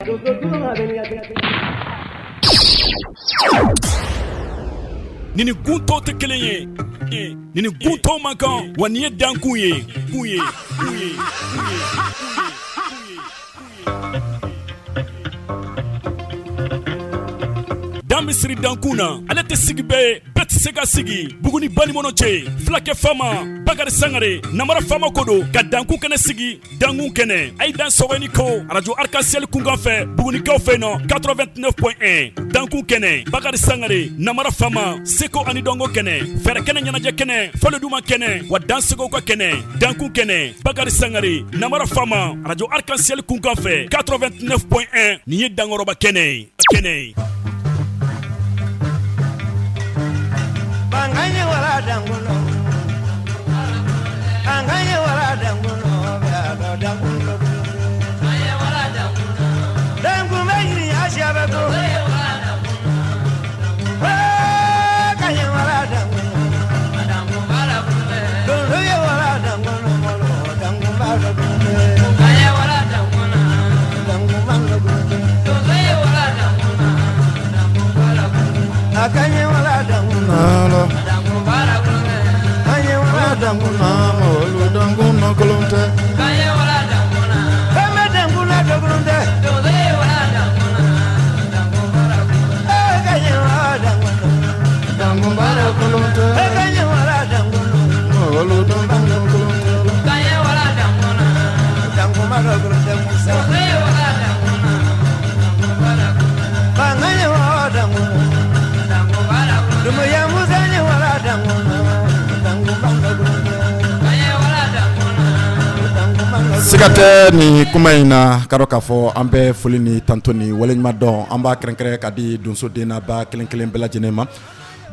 Ni ni gun tɔw tɛ kelen ye, ni ni gun tɔw man kan, wa nin ye dankun ye, kun ye, kun ye. Dan bɛ siri dankun na, ale tɛ sigi bɛɛ ye, bɛɛ tɛ se ka sigi. Buguni banikɔnɔ cɛ, fulakɛ faama Bakari Sangare, namara faama ko don ka dankun kɛnɛ sigi. Dankun kɛnɛ, a ye dan sɔgɔ ni ko arajo Arc-en-Ciel kunkan fɛ Bugunikaw fɛ nɔ 89.1. Dankun kɛnɛ, Bakari Sangare, namara faama, seko ani dɔnko kɛnɛ, fɛɛrɛ kɛnɛ, ɲɛnajɛ kɛnɛ, fɔli duman kɛnɛ, wa dansegow ka kɛnɛ. Dankun kɛnɛ, Bakari Sangare, namara faama, arajo Arc-en-Ciel kunkan fɛ 89.1. Nin ye dankɔrɔba kɛnɛ ye, kɛnɛ ye. Siga tɛ nin kuma in na, ka dɔn k'a fɔ an bɛ foli ni tanto ni waleɲuman dɔn, an b'a kɛrɛnkɛrɛn ka di donsoden n'a ba kelen kelen bɛɛ lajɛlen ma.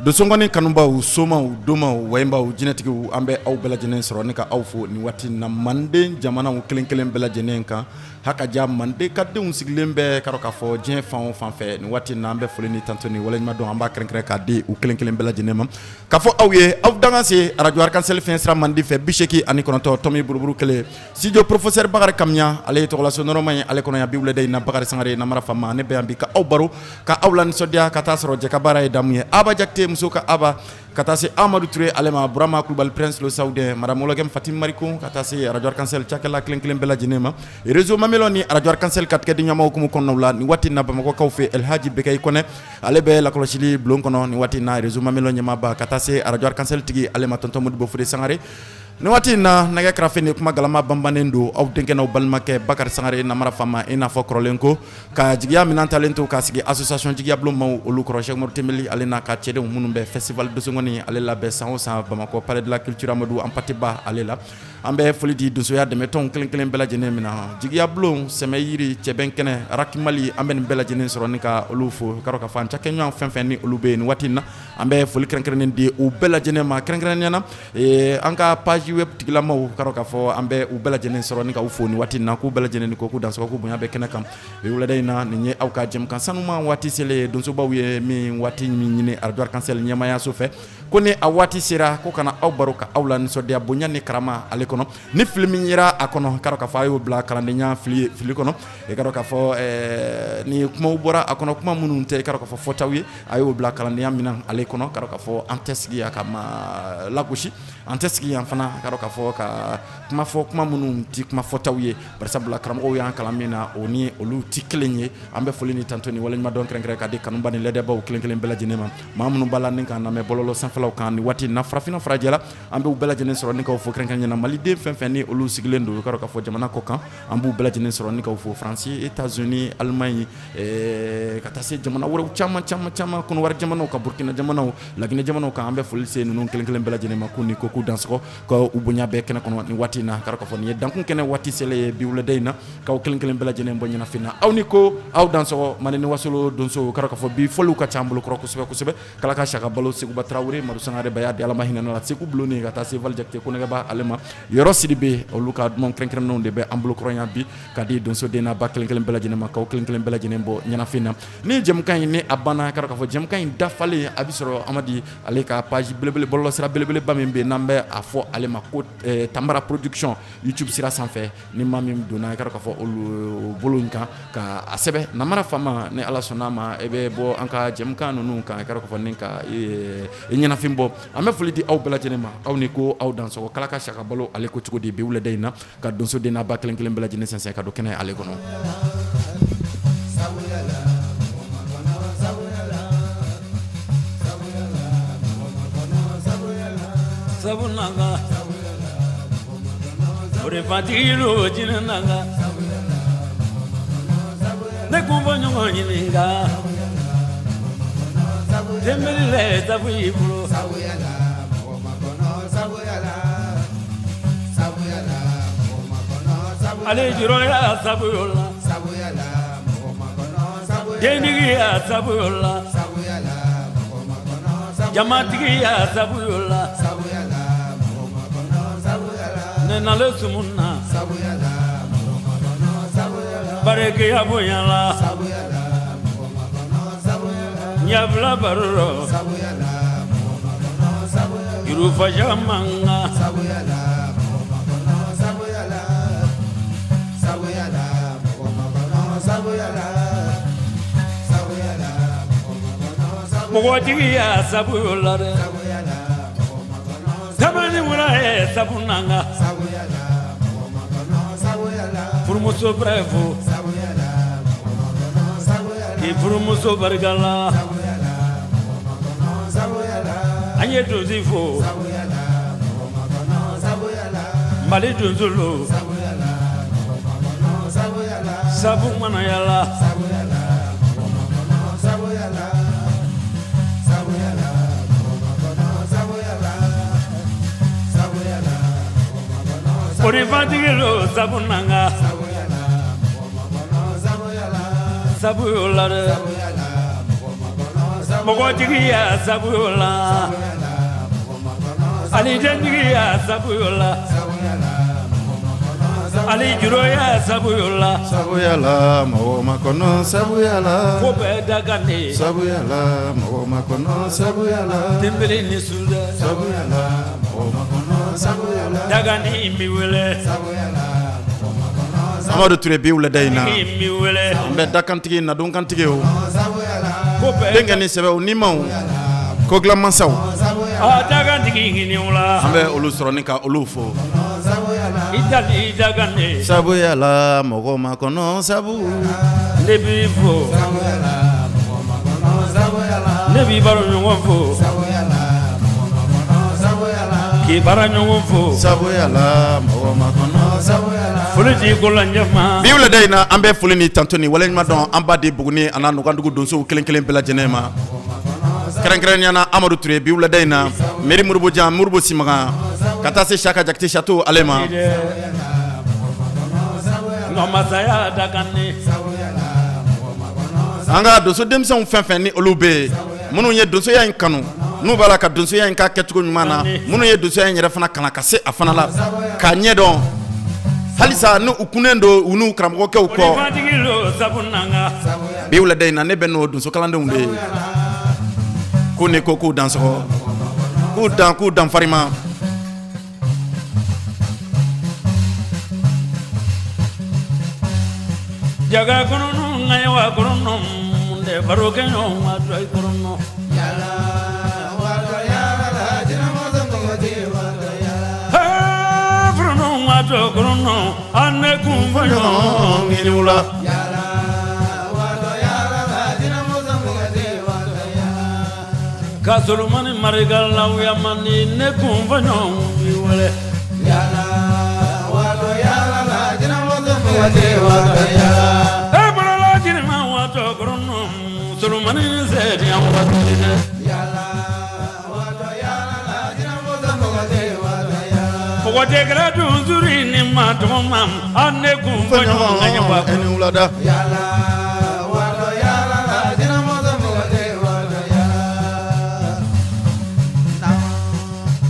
Donsokɔni kanubaw, somaw, domaw, wayibaw, jinɛtigiw, an bɛ aw bɛɛ lajɛlen sɔrɔ ni ka aw fo nin waati na manden jamanaw kelen kelen bɛɛ lajɛlen kan. Ha ka ja manden ka denw sigilen bɛ, ka dɔn k'a fɔ diɲɛ fan o fan fɛ nin waati na, an bɛ foli ni tanto ni waleɲuman dɔn, an b'a kɛrɛnkɛrɛn k'a di u kelen kelen bɛɛ lajɛlen ma. K'a fɔ aw ye, aw dankan se arajo Arc-en-Ciel fiɲɛ sira mandi fɛ 89 tomi buruburu kelen, studio professeur Bakari Kamiya, ale ye tɔgɔlaso nɔrɔma ye ale kɔnɔ yan bi wulada in na. Bakari Sangare, namara faama, ne bɛ yan bi ka aw baro, ka aw la nisɔndiya, ka taa sɔrɔ jɛ ka baara ye damu ye. Aba Jakite muso ka aba, ka taa se Amadu Ture ale ma, Burama Kulubali Prince le Saoudien, madame Wologɛm Fatim Mariko, ka taa se arajo Arc-en-Ciel cakɛla kelen kelen bɛɛ lajɛlen ma. Réseau Mamelɔn ni arajo Arc-en-Ciel ka tigɛ di ɲɔgɔn hukumu kɔnɔnaw la nin waati na Bamakɔkaw fɛ, El Hadji Bekayi Kɔnɛ, ale bɛ lakɔlɔsili bulon kɔnɔ nin waati na, réseau Mamelɔn ɲɛmaaba, ka taa se arajo Arc-en-Ciel tigi ale ma, tonton Modibo Fode Sangare. Nin waati in na, nɛgɛ karafe ni kuma galama banbannen don aw denkɛ n'aw balimakɛ Bakari Sangare, namara faama. I n'a fɔ kɔrɔlen ko ka jigiya minɛn talen to k'a sigi association jigiya bulon maaw olu kɔrɔ, Cheikh Umaru Tembeli ale n'a ka cɛdenw minnu bɛ festival Donsokɔni ale labɛn san o san Bamakɔ palais de la culture Amadu Hampâté Bâ ale la. An bɛ foli di donsoya dɛmɛtɔnw kelen kelen bɛɛ lajɛlen min na, jigiya bulon, sɛmɛ yiri, cɛbɛn kɛnɛ, Rakimali, an bɛ nin bɛɛ lajɛlen sɔrɔ ni ka olu fo. Ka dɔn k'a fɔ an cakɛɲɔgɔn fɛn fɛn ni olu bɛ yen nin waati in na, an bɛ foli kɛrɛnkɛrɛnnen di u bɛɛ lajɛlen ma. Kɛrɛnkɛrɛnnenya na, an ka page web tigilamaw, ka dɔn k'a fɔ an bɛ u bɛɛ lajɛlen sɔrɔ ni ka u fo nin waati in na, k'u bɛɛ lajɛlen ni ko k'u dansɔgɔ, k'u bonya bɛ kɛnɛ kan bi wulada in na. Nin ye aw ka jɛmukan sanuman waati selen ye, donsobaw ye min waati min ɲini arajo Arc-en-Ciel ɲɛmaayaso fɛ, ko ni a waati sera ko kana aw baro, ka aw la nisɔndiya bonya ni karama ale kɔnɔ. Ni fili min yera a kɔnɔ, ka dɔn k'a fɔ a y'o bila kalandenya fili fili kɔnɔ. I ka dɔn k'a fɔ ni kumaw bɔra a kɔnɔ, kuma minnu tɛ, i ka dɔn k'a fɔ fɔtaw ye, a y'o bila kalandenya minɛn ale kɔnɔ. Ka dɔn k'a fɔ an tɛ sigi yan ka maa lagosi, an tɛ sigi yan fana, ka dɔn k'a fɔ ka kuma fɔ kuma minnu tɛ kuma fɔtaw ye, barisabula karamɔgɔw y'an kalan min na, o ni olu tɛ kelen ye. An bɛ foli ni tanto ni waleɲuman dɔn kɛrɛnkɛrɛn ka di kanuba ni lɛdɛbaw kelen kelen bɛɛ lajɛlen ma, maa minnu b'a la ni k'an lamɛn bɔlɔlɔ sanfɛlaw kan nin waati na, farafinna farajɛla, an b'u bɛɛ lajɛlen sɔrɔ ni k'aw fo kɛrɛnkɛrɛnnenya na. Maliden fɛn fɛn ni olu sigilen don, ka dɔn k'a fɔ jamana kɔ kan, an b'u bɛɛ lajɛlen sɔrɔ ni k'aw fo, Faransi, États-Unis, Allemagne, ka taa se jamana wɛrɛw caman caman caman, Kɔnɔwari jamanaw ka, Burukina jamanaw, Laginɛ jamanaw kan. An bɛ foli se ninnu kelen kelen bɛɛ lajɛlen ma, k'u ni ko k'u dansɔgɔ, ka u bonya bɛɛ kɛnɛ kɔnɔ nin waati in na. Ka dɔn k'a fɔ nin ye dankun kɛnɛ waati selen ye bi wulada in na, k'aw kelen kelen bɛɛ lajɛlen bɔ ɲɛnafin na. Aw ni ko aw dansɔgɔ. Manden ni Wasolo donso, ka dɔn k'a fɔ bi foliw ka ca an bolo kɔrɔ kosɛbɛ kosɛbɛ. Kala ka saka balo, Seguba Tarawele, Madu Sangare Baya di, Ala ma hinɛ la Segu bulon, ka taa se Vali Jakite Konɛgɛba ale ma, Yɔrɔ Sidibe, olu ka duman kɛrɛnkɛrɛnnenw de bɛ an bolo kɔrɔ yan bi ka di donsoden n'a ba kelen kelen bɛɛ lajɛlen ma, k'aw kelen kelen bɛɛ lajɛlen bɔ ɲɛnafin na. Ni jɛmukan in ni a banna, ka dɔn k'a fɔ jɛmukan in dafalen a bɛ sɔrɔ Amadi ale ka page belebele, bɔlɔlɔsira belebeleba min bɛ yen n'an bɛ a fɔ ale ma. ma ko Tanbara production YouTube sira sanfɛ. Ni maa min donna, i ka k'a fɔ olu bolo in kan ka a sɛbɛn Namara Faama, ni Ala sɔnna a ma, e bɛ bɔ an ka jɛmukan ninnu kan, i ka k'a fɔ ni ka i ɲɛnafin bɔ. An bɛ foli di aw bɛɛ lajɛlen ma. Aw ni ko aw dansɔgɔ kala ka saka balo ale ko cogo di bi wulada in na, ka donso den n'a ba kelen kelen bɛɛ lajɛlen sɛnsɛn ka don kɛnɛ ale kɔnɔ. Ne kun fɔ ɲɔgɔn ɲininka sabu i bolo. Ale jɔrɔya sabu la, dentigiya sabu la, jamatigiya sabu la, ne nalen sumu na, barikeya bonya la, ɲabila baro rɔ, jurufaja mankan. Mɔgɔtigiya sabu la dɛ, sabali wula ye sabu nanga, furumuso bɛrɛ fo k'i furumuso barika la, an ye donso fo, Mali donsolo sabu mana yala. Korifatigi lo sabu nanga sabu la dɛ, mɔgɔtigiya sabu la, ani dentigiya sabu la, ani juruya sabu la. Sabuyala mɔgɔ ma kɔnɔ sabuyala, ko bɛɛ daga ne sabuyala mɔgɔ ma kɔnɔ sabuyala, tenbeli ni sudɛ sabuyala mɔgɔ ma kɔnɔ sabuyala, daga ni mi wele. Amadu Ture, bi wulada in na mi wele. An bɛ dakantigi nadonkantigi o ko bɛɛ denkɛ ni sɛbɛw ni maw ko dilan mansaw. A dagantigi ɲini la. An bɛ olu sɔrɔ ni ka olu fo. I dali daga ne. Sabuyala mɔgɔ ma kɔnɔ sabu. Ne b'i fo, ne b'i baro ɲɔgɔn fo, k'i baara ɲɔgɔn fo. Sabuyala mɔgɔ ma kɔnɔ sabuyala. Foli di kolanjɛ ma. Bi wulada in na, an bɛ foli ni tanto ni waleɲuman dɔn an b'a di Buguni a n'a Nɔgɔndugu donsow kelen kelen bɛɛ lajɛlen ma, kɛrɛnkɛrɛnnenya na Amadu Ture. Bi wulada in na, Meri Moribo Jan, Moribo Simaga, ka taa se Saka Jakite Chateau ale ma. Nka masaya daga ne. An ka donso denmisɛnw fɛn fɛn ni olu bɛ yen, minnu ye donsoya in kanu, n'u b'a la ka donsoya in ka kɛcogo ɲuman na, minnu ye donsoya in yɛrɛ fana kalan ka se a fana la k'a ɲɛdɔn halisa, ni u kunnen don u n'u karamɔgɔkɛw kɔ. Korifatigi lo sabu nanga. Bi wulada in na, ne bɛ n'o donso kalandenw de ye ko ne ko k'u dansɔgɔ, k'u dan, k'u dan farima. Jaga kɔnɔ ŋaɲawa kɔnɔ de baro kɛ ɲɔgɔn ka dɔ i kɔnɔ. Furunu ka dɔ kɔnɔ an ne kun fɔ ɲɔgɔn. Ɲini la. Ka solomani marika lawuya man ni ne kun fɔ ɲɔgɔn bi wele. E bolola jirima waatɔ kɔnɔ solomani sɛdiya waati dɛ. Mɔgɔ tɛ kɛra donsuri ni ma tɔgɔ ma an ne kun fɔ ɲɔgɔn ŋaɲawa. Ɛni wulada.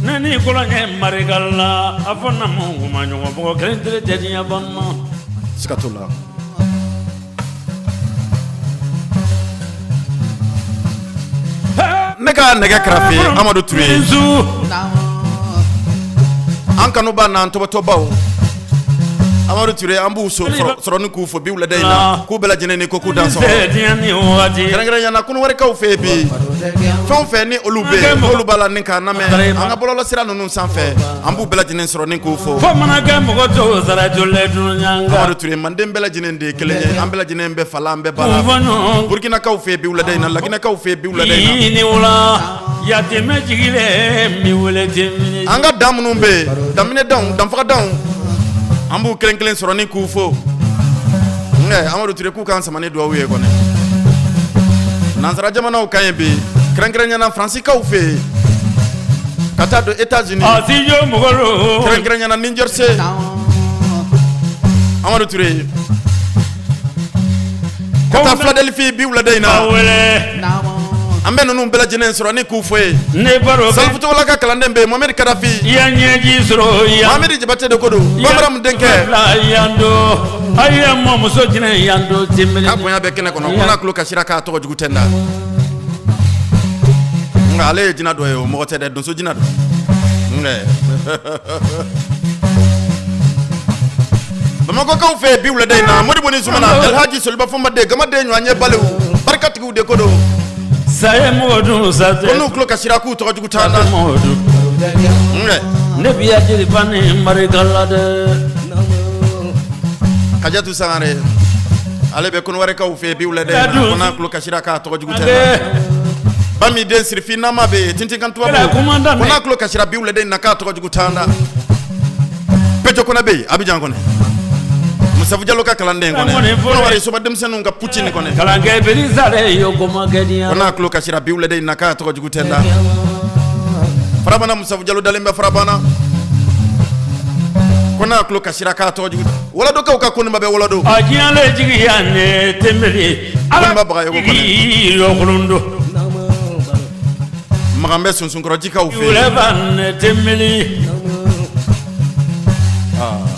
Ne ni kɔlɔnjɛ marika la a fɔ na mun ma ɲɔgɔn bɔgɔ kelen tɛ tɛ diɲɛ ban ma. Siga t'o la. Ne ka nɛgɛ kɛrɛfɛ, Amadu Ture. Zu. An kanuba n'an tɔbɔtɔbaw, Amadu Ture, an b'u sɔrɔ ni k'u fo bi wulada in na, k'u bɛɛ lajɛlen ni ko k'u dan sɔgɔ, kɛrɛnkɛrɛnya na Kɔnɔwarikaw fɛ yen bi. Fɛn o fɛn ni olu bɛ yen, n'olu b'a la ni k'an lamɛn an ka bɔlɔlɔsira ninnu sanfɛ, an b'u bɛɛ lajɛlen sɔrɔ ni k'u fo. Amadu Ture, manden bɛɛ lajɛlen de ye kelen ye, an bɛɛ lajɛlen bɛ fa la, an bɛɛ ba la. Burukinakaw fɛ yen bi wulada in na, Laginɛkaw fɛ yen bi wulada in na, an ka dan minnu bɛ yen, daminɛ danw, danfaga danw, an b'u kelen kelen sɔrɔ ni k'u fo. Amadu Ture, k'u k'an sama ni dugawu ye kɔni. Nansara jamanaw kan yen bi, kɛrɛnkɛrɛnya na Faransikaw fɛ yen, ka taa don États-Unis, kɛrɛnkɛrɛnya na New Jersey. Amadu Ture, ka taa Philadelphie bi wulada in na, an bɛ ninnu bɛɛ lajɛlen sɔrɔ ni k'u fo yen. Salifu Togola ka kalanden bɛ yen, Mohamed Kadafi, Mohamed Jabate de ko don, Bamaram denkɛ ka bonya bɛ kɛnɛ kɔnɔ, ko n'a tulo kasira k'a tɔgɔ jugu tɛ n da. Nka ale ye jinɛ dɔ ye, o mɔgɔ tɛ dɛ, donso jinɛ don. Bamakɔkaw fɛ bi wulada in na, Modibo ni Zumana, Alhaji Soliba Fɔnba den, Gamaden ɲɔgɔn ye, baliw barikatigiw de ko don. Ko n'u tulo kasira k'u tɔgɔ jugu t'an na. Ne biya jeliba ni marika la dɛ. Kajatu Sangare, ale bɛ Kɔnɔwarikaw fɛ bi wulada in na, ko n'a tulo kasira k'a tɔgɔ jugu tɛ n na. Ba min den sirifin nama bɛ yen, tintin kan tubabu, ko n'a tulo kasira bi wulada in na k'a tɔgɔ jugu t'an na. Pejo Kɔnɛ bɛ yen Abidjan kɔnɛ, Musafu Jalo ka kalanden kɔnɛ, Kɔnɔwari soba denmisɛnninw ka pucini kɔnɛ, kalankɛ beri sare yo koma kɛ diɲɛ. Ko n'a tulo kasira bi wulada in na k'a tɔgɔ jugu tɛ n da. Farabana, Musafu Jalo dalen bɛ Farabana, ko n'a tulo kasira k'a tɔgɔ jugu. Wɔlɔdokaw ka Koniba bɛ Wɔlɔdo. A diɲɛ le jigiya ne tɛmɛli. Koniba Bagayogo kɔnɛ. Yɔkulun Makan bɛ Sunsunkɔrɔjikaw fɛ yen. Wulɛba ne tɛmɛli.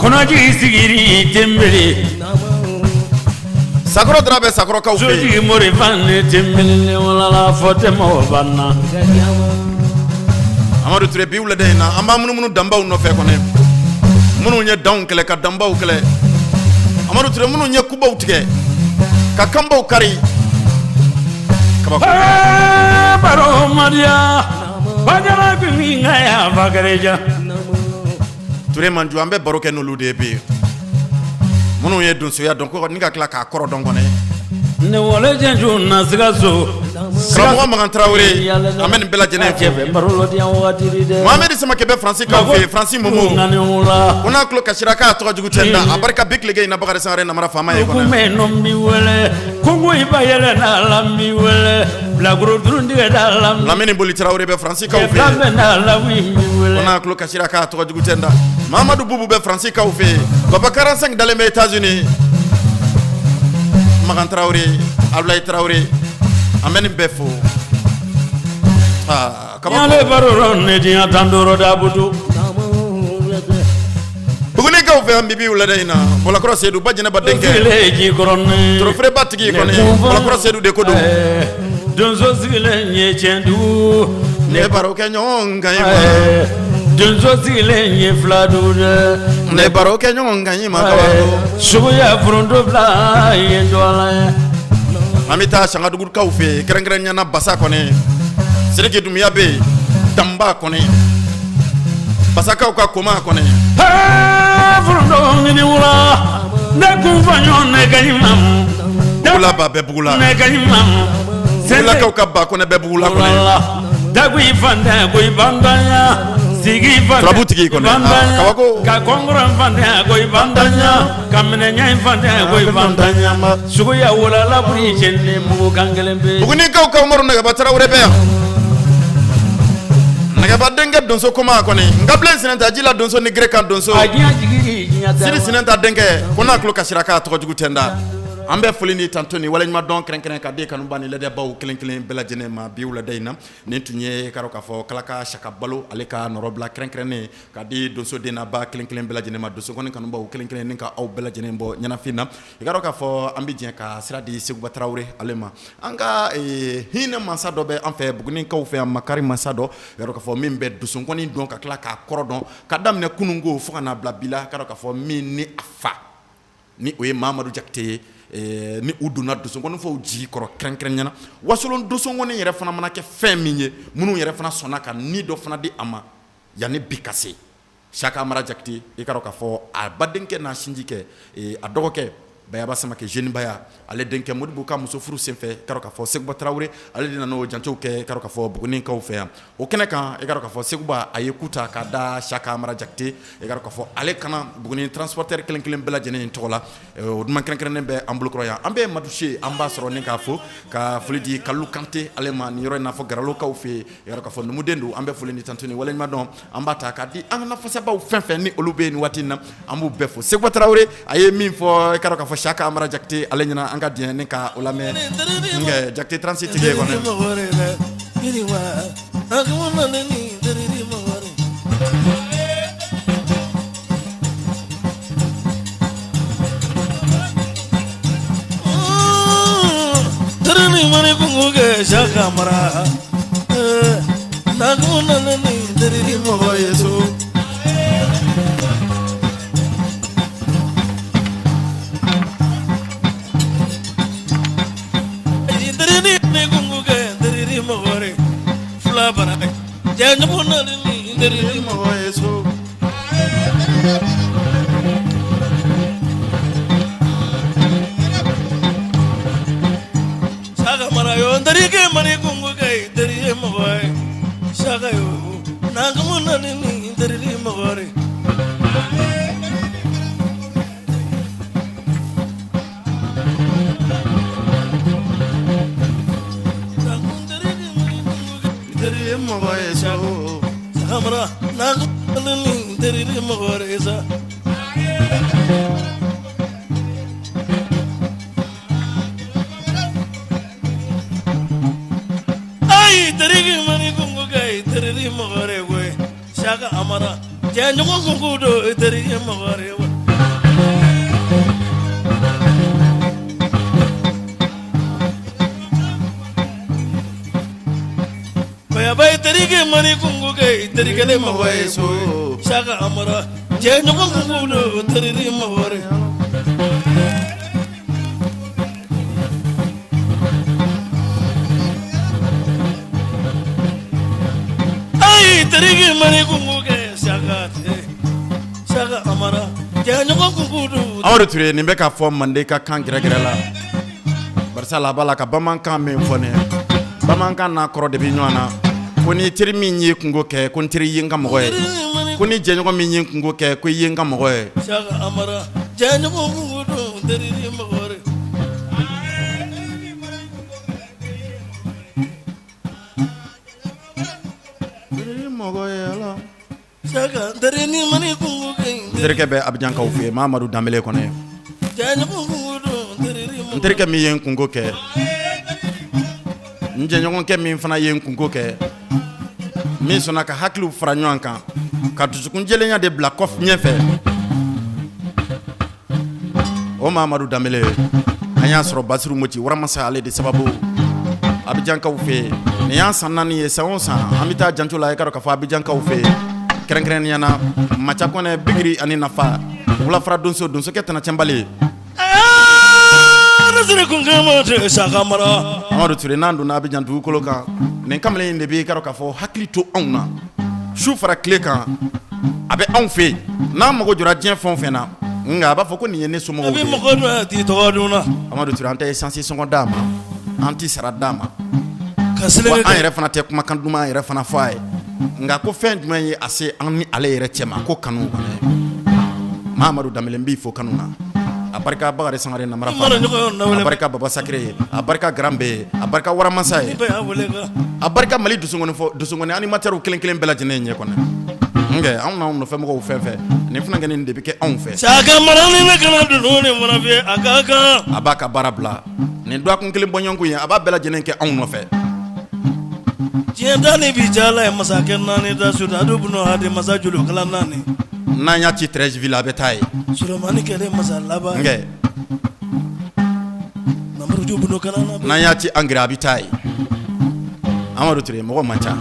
Kɔnɔjigi sigiri tɛmɛli. Sakɔrɔ Dara bɛ Sakɔrɔkaw fɛ yen. Sotigi morifa ne tɛmɛli ne wala fɔ tɛ mɔgɔ banna. Amadu Ture, bi wulada in na, an b'an munumunu danbaw nɔfɛ kɔnɛ, minnu ye danw kɛlɛ ka danbaw kɛlɛ. Amadu Ture, minnu ye kubaw tigɛ ka kanbaw kari, kabako. Baro Maria Bajara bin ya Bakarijan. Ture Manju, an bɛ baro kɛ n'olu de ye bi, minnu ye donsoya dɔn ko ni ka tila k'a kɔrɔ dɔn kɔnɛ. Ne wale jɛnju na Sikaso. Karamɔgɔ Makan Tarawele, an bɛ nin bɛɛ lajɛlen fo. Baro diyan wagati dɛ. Mohamed Samakɛ bɛ Faransi kaw fɛ yen, Faransi Momo. Nani wula. Ko n'a tulo kasira k'a tɔgɔ jugu tɛ n da, a barika bi tilege in na, Bakari Sangare namara faama ye kɔnɛ. Kunbɛ nɔ n b'i wele. Kongo i ba yɛlɛ n'a la n b'i wele. Bilakoro duruntigɛ da la. Lamini Boli Tarawele bɛ Faransi kaw fɛ Fila yen. bɛ n'a la n b'i wele. Ko n'a tulo kasira k'a tɔgɔ jugu tɛ n da. Mamadu Bubu bɛ Faransi kaw fɛ yen. Papa 45 dalen bɛ États-Unis. Makan Tarawele, Abulayi Tarawele, an bɛ nin bɛɛ fo. Aa, kabako. Ɲale baro ne diɲɛ tan duuru dabutu. Bugunikaw fɛ yan bi wulada in na, Bɔlɔkɔrɔ Seyidu ba Jɛnɛba denkɛ. Sigilen ji kɔrɔ ne. Torofeereba tigi kɔni, Bɔlɔkɔrɔ Seyidu de ko don. Donso sigilen ye tiɲɛ dugu. Ne baro kɛ ɲɔgɔn kan ye ma. Donso sigilen ye fila dugu dɛ. Ne baro kɛ ɲɔgɔn kan ye ma, kabako. Suguya foronto bila ye dɔ la ye. An bɛ taa Sangadugukaw fɛ yen, kɛrɛnkɛrɛnnenya na Basa kɔni. Sidiki Dunbiya bɛ yen, Danba kɔni. Basakaw ka koma kɔni. Foronto ɲini wula. Ne kun fa ɲɔgɔn ne ka ɲi ma. Bugula ba bɛ Bugula. Ne ka ɲi ma. Bugulakaw ka ba kɔnɛ bɛ Bugula kɔni. Dagu fantan ko i bantanya. Sigi fantan. Turabu tigi kɔni. Bantanya. Kabako. Ka kɔnkɔrɔ fantan ko i bantanya. Ka minɛɲa fantan ko i bantanya. Suguya wala laburi cɛ ni mugu kan kelen bɛ. Bugunikaw ka Umaru Nɛgɛba Tarawele bɛ yan. Nɛgɛba denkɛ donso koma kɔni. Nkabilen Sinɛnta ji la donso ni gere kan donso. A diɲɛ jigi diɲɛ tɛ. Sidi Sinɛnta denkɛ ko n'a tulo kasira k'a tɔgɔ jugu tɛ n da. An bɛ foli ni tanto ni waleɲuman dɔn kɛrɛnkɛrɛn ka di kanuba ni lajɛbaw kelen kelen bɛɛ lajɛlen ma bi wulada in na. Nin tun ye ka k'a fɔ Kalaka Saka Balo ale ka nɔrɔbila kɛrɛnkɛrɛnnen ka di donso den n'a ba kelen kelen bɛɛ lajɛlen ma, donsokɔni kanubaw kelen kelen ni ka aw bɛɛ lajɛlen bɔ ɲɛnafin na. I ka dɔn k'a fɔ an bɛ jɛ ka sira di Seguba Tarawele ale ma. An ka hinɛ mansa dɔ bɛ an fɛ Bugunikaw fɛ yan, makari mansa dɔ, i ka dɔn k'a fɔ min bɛ donsokɔni dɔn ka tila k'a kɔrɔ dɔn ka daminɛ kununko fo ka n'a bila bi la, ka dɔn k'a fɔ min ni a fa ni o ye Mamadu Jakite ye, ni u donna donsokɔnifɔw jigi kɔrɔ kɛrɛnkɛrɛnya na. Wasolon donsokɔni yɛrɛ fana mana kɛ fɛn min ye, minnu yɛrɛ fana sɔnna ka ni dɔ fana di a ma yanni bi ka se. Saka Amara Jakite, i ka dɔn k'a fɔ a badenkɛ n'a sinjikɛ, a dɔgɔkɛ Bayaba Samakɛ Jeune Baya, ale denkɛ Modibo ka muso furu senfɛ, i ka dɔn k'a fɔ Seguba Tarawele ale de nana o jancow kɛ, i ka dɔn k'a fɔ Bugunikaw fɛ yan. O kɛnɛ kan, i ka dɔn k'a fɔ Seguba a ye ku ta k'a da Saka Amara Jakite, i ka dɔn k'a fɔ ale kana Buguni transporteur kelen kelen bɛɛ lajɛlen in tɔgɔ la. O duman kɛrɛnkɛrɛnnen bɛ an bolokɔrɔ yan. An bɛ Maduse, an b'a sɔrɔ ni k'a fo ka foli di Kalilu Kante ale ma nin yɔrɔ in na fɔ Garalokaw fɛ yen. I ka dɔn k'a fɔ numuden don. An bɛ foli ni tanto ni waleɲuman dɔn an b'a ta k'a di an ka nafasabaw fɛn fɛn ni olu bɛ yen nin waati in na, an b'u bɛɛ fo. Seguba Tarawele a ye min fɔ, i ka dɔn k'a fɔ Saka Amara Jakite ale ɲɛna, an ka diɲɛ ni ka o lamɛn. Jakite transit tigi kɔnɔ. Saka Amara mɔgɔ ye so. Fila mɔgɔ ye so. Saka Amara yo n terikɛ mari kungo kɛ i teri ye mɔgɔ ye Saka yo nakumu nani ni teri mɔgɔ ye. Teri ye mɔgɔ ye sa. Saka Amara nakumu ni teri mɔgɔ ye sa. Ayi teriki mari kungo kɛ i teri mɔgɔ ye koyi Saka Amara jɛɲɔgɔn kungo don i teri mɔgɔ ye wa. Bayaba i terikɛ mari kungo kɛ i teri kelen mɔgɔ ye so Saka Amara jɛɲɔgɔn kungo don teri mɔgɔ ye. Ayi teriki mari kungo kɛ Saka Saka Amara jɛɲɔgɔn kungo don. Amadu Ture, nin bɛ k'a fɔ mande ka kan gɛrɛgɛrɛ la, barisa la a b'a la ka bamanankan min fɔ nin ye, bamanankan n'a kɔrɔ de bɛ ɲɔgɔn na. Ko ni teri min ye kungo kɛ, ko n teri ye n ka mɔgɔ ye, ko ni jɛɲɔgɔn min ye kungo kɛ, ko i ye n ka mɔgɔ ye. Saka Amara jɛɲɔgɔn kungo don teri mɔgɔ ye. Mɔgɔ ye ala. Saka teri ni mari kungo kɛ. N terikɛ bɛ Abijankaw fɛ yen, Mamadu Danbele kɔnɔ ye. Jɛɲɔgɔn kungo don teri N terikɛ min ye n kungo kɛ, n jɛɲɔgɔnkɛ min fana ye n kungo kɛ, min sɔnna ka hakiliw fara ɲɔgɔn kan ka dusukun jɛlenya de bila kɔfɛ ɲɛfɛ, o Mamadu Danbele, an y'a sɔrɔ Basiru Moti waramasa ale de sababu Abijankaw fɛ yen. Nin y'an san 4 ye, san o san an bɛ taa janco la, i ka dɔn k'a fɔ Abijankaw fɛ yen, kɛrɛnkɛrɛnnenya na Maca Kɔnɛ, Bigiri ani Nafa, wulafara donso, donsokɛ tana cɛnbali. Amadu Ture, n'an donna Abijan dugukolo kan, nin kamalen in de b'i ka dɔn k'a fɔ hakili to anw na su fara tile kan. A bɛ anw fɛ yen, n'an mago jɔra diɲɛ fɛn o fɛn na, nka a b'a fɔ ko nin ye ne somɔgɔw ye. Amadu Ture, an tɛ essence sɔngɔ d'a ma, an tɛ sara d'a ma, wa an yɛrɛ fana tɛ kumakan duman yɛrɛ fana fɔ a ye. Nka ko fɛn jumɛn ye a se an ni ale yɛrɛ cɛ ma? Ko kanu. Mamadu Danbele, n b'i fo kanu na. A barika Bakari Sangare namara, a barika Baba Sakire ye, a barika Garan ye, a barika Waramasa ye, a barika Mali donsokɔni animateurw kelen kelen bɛɛ lajɛlen ɲɛ kɔnɔ. Nka anw n'anw nɔfɛmɔgɔw fɛn fɛn Nin funankɛnin de bɛ kɛ anw fɛ. Saka Mara ni ne kana dunun ni fana fɛ a ka kan. A b'a ka baara bila nin dɔgɔkun kelen bɔɲɔgɔnko in, a b'a bɛɛ lajɛlen kɛ anw nɔfɛ. Diɲɛ da ni bi jala ye masakɛ naani da sudadu bunu hadi masa jolokala naani. N'an y'a ci Treichville, a bɛ taa yen. Solomani kɛlen masa laban. Nkɛ. Mamuruju bunu kana na. N'an y'a ci Angré, a bɛ taa yen. Amadu Ture, mɔgɔ man ca.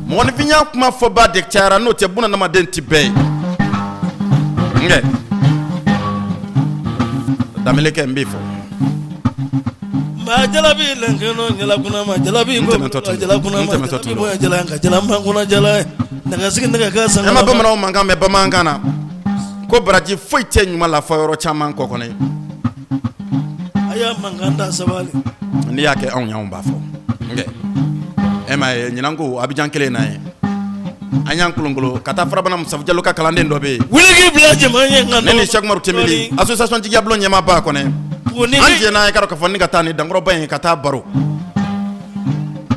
Mɔgɔninfinya kuma fɔba de cayara, n'o tɛ bunadamaden tɛ bɛɛ ye. Nkɛ. Danbelekɛ, n b'i fɔ. Maa jalabi lɛnkɛnɔ jalakuna ma jalabi N tɛmɛtɔ tun don. jalakuna N ma tɛmɛtɔ tun don. jalabi jala nka jalama kunna jala ye nɛgɛsigi nɛgɛ ka An ma san. bamananw mankan mɛn bamanankan na ko baraji foyi tɛ ɲuman la fɔ yɔrɔ caman kɔ kɔnɔ. A y'a mankan da sabali. N'i y'a kɛ anw ye, anw b'a fɔ. Nkɛ e m'a ye, ɲinan ko Abidjan kelen na ye, an y'an kolonkolo ka taa Farabana Musafu Jalo ka kalanden dɔ bɛ yen. Wuli k'i bila jama ye nka Ne ni Cheikh Umaru Tembeli, association Jigiyabulon ɲɛmaaba kɔnɛ, Buguni an jɛnna ye k'a dɔn k'a fɔ ni ka taa ni dankɔrɔba in ka taa baro,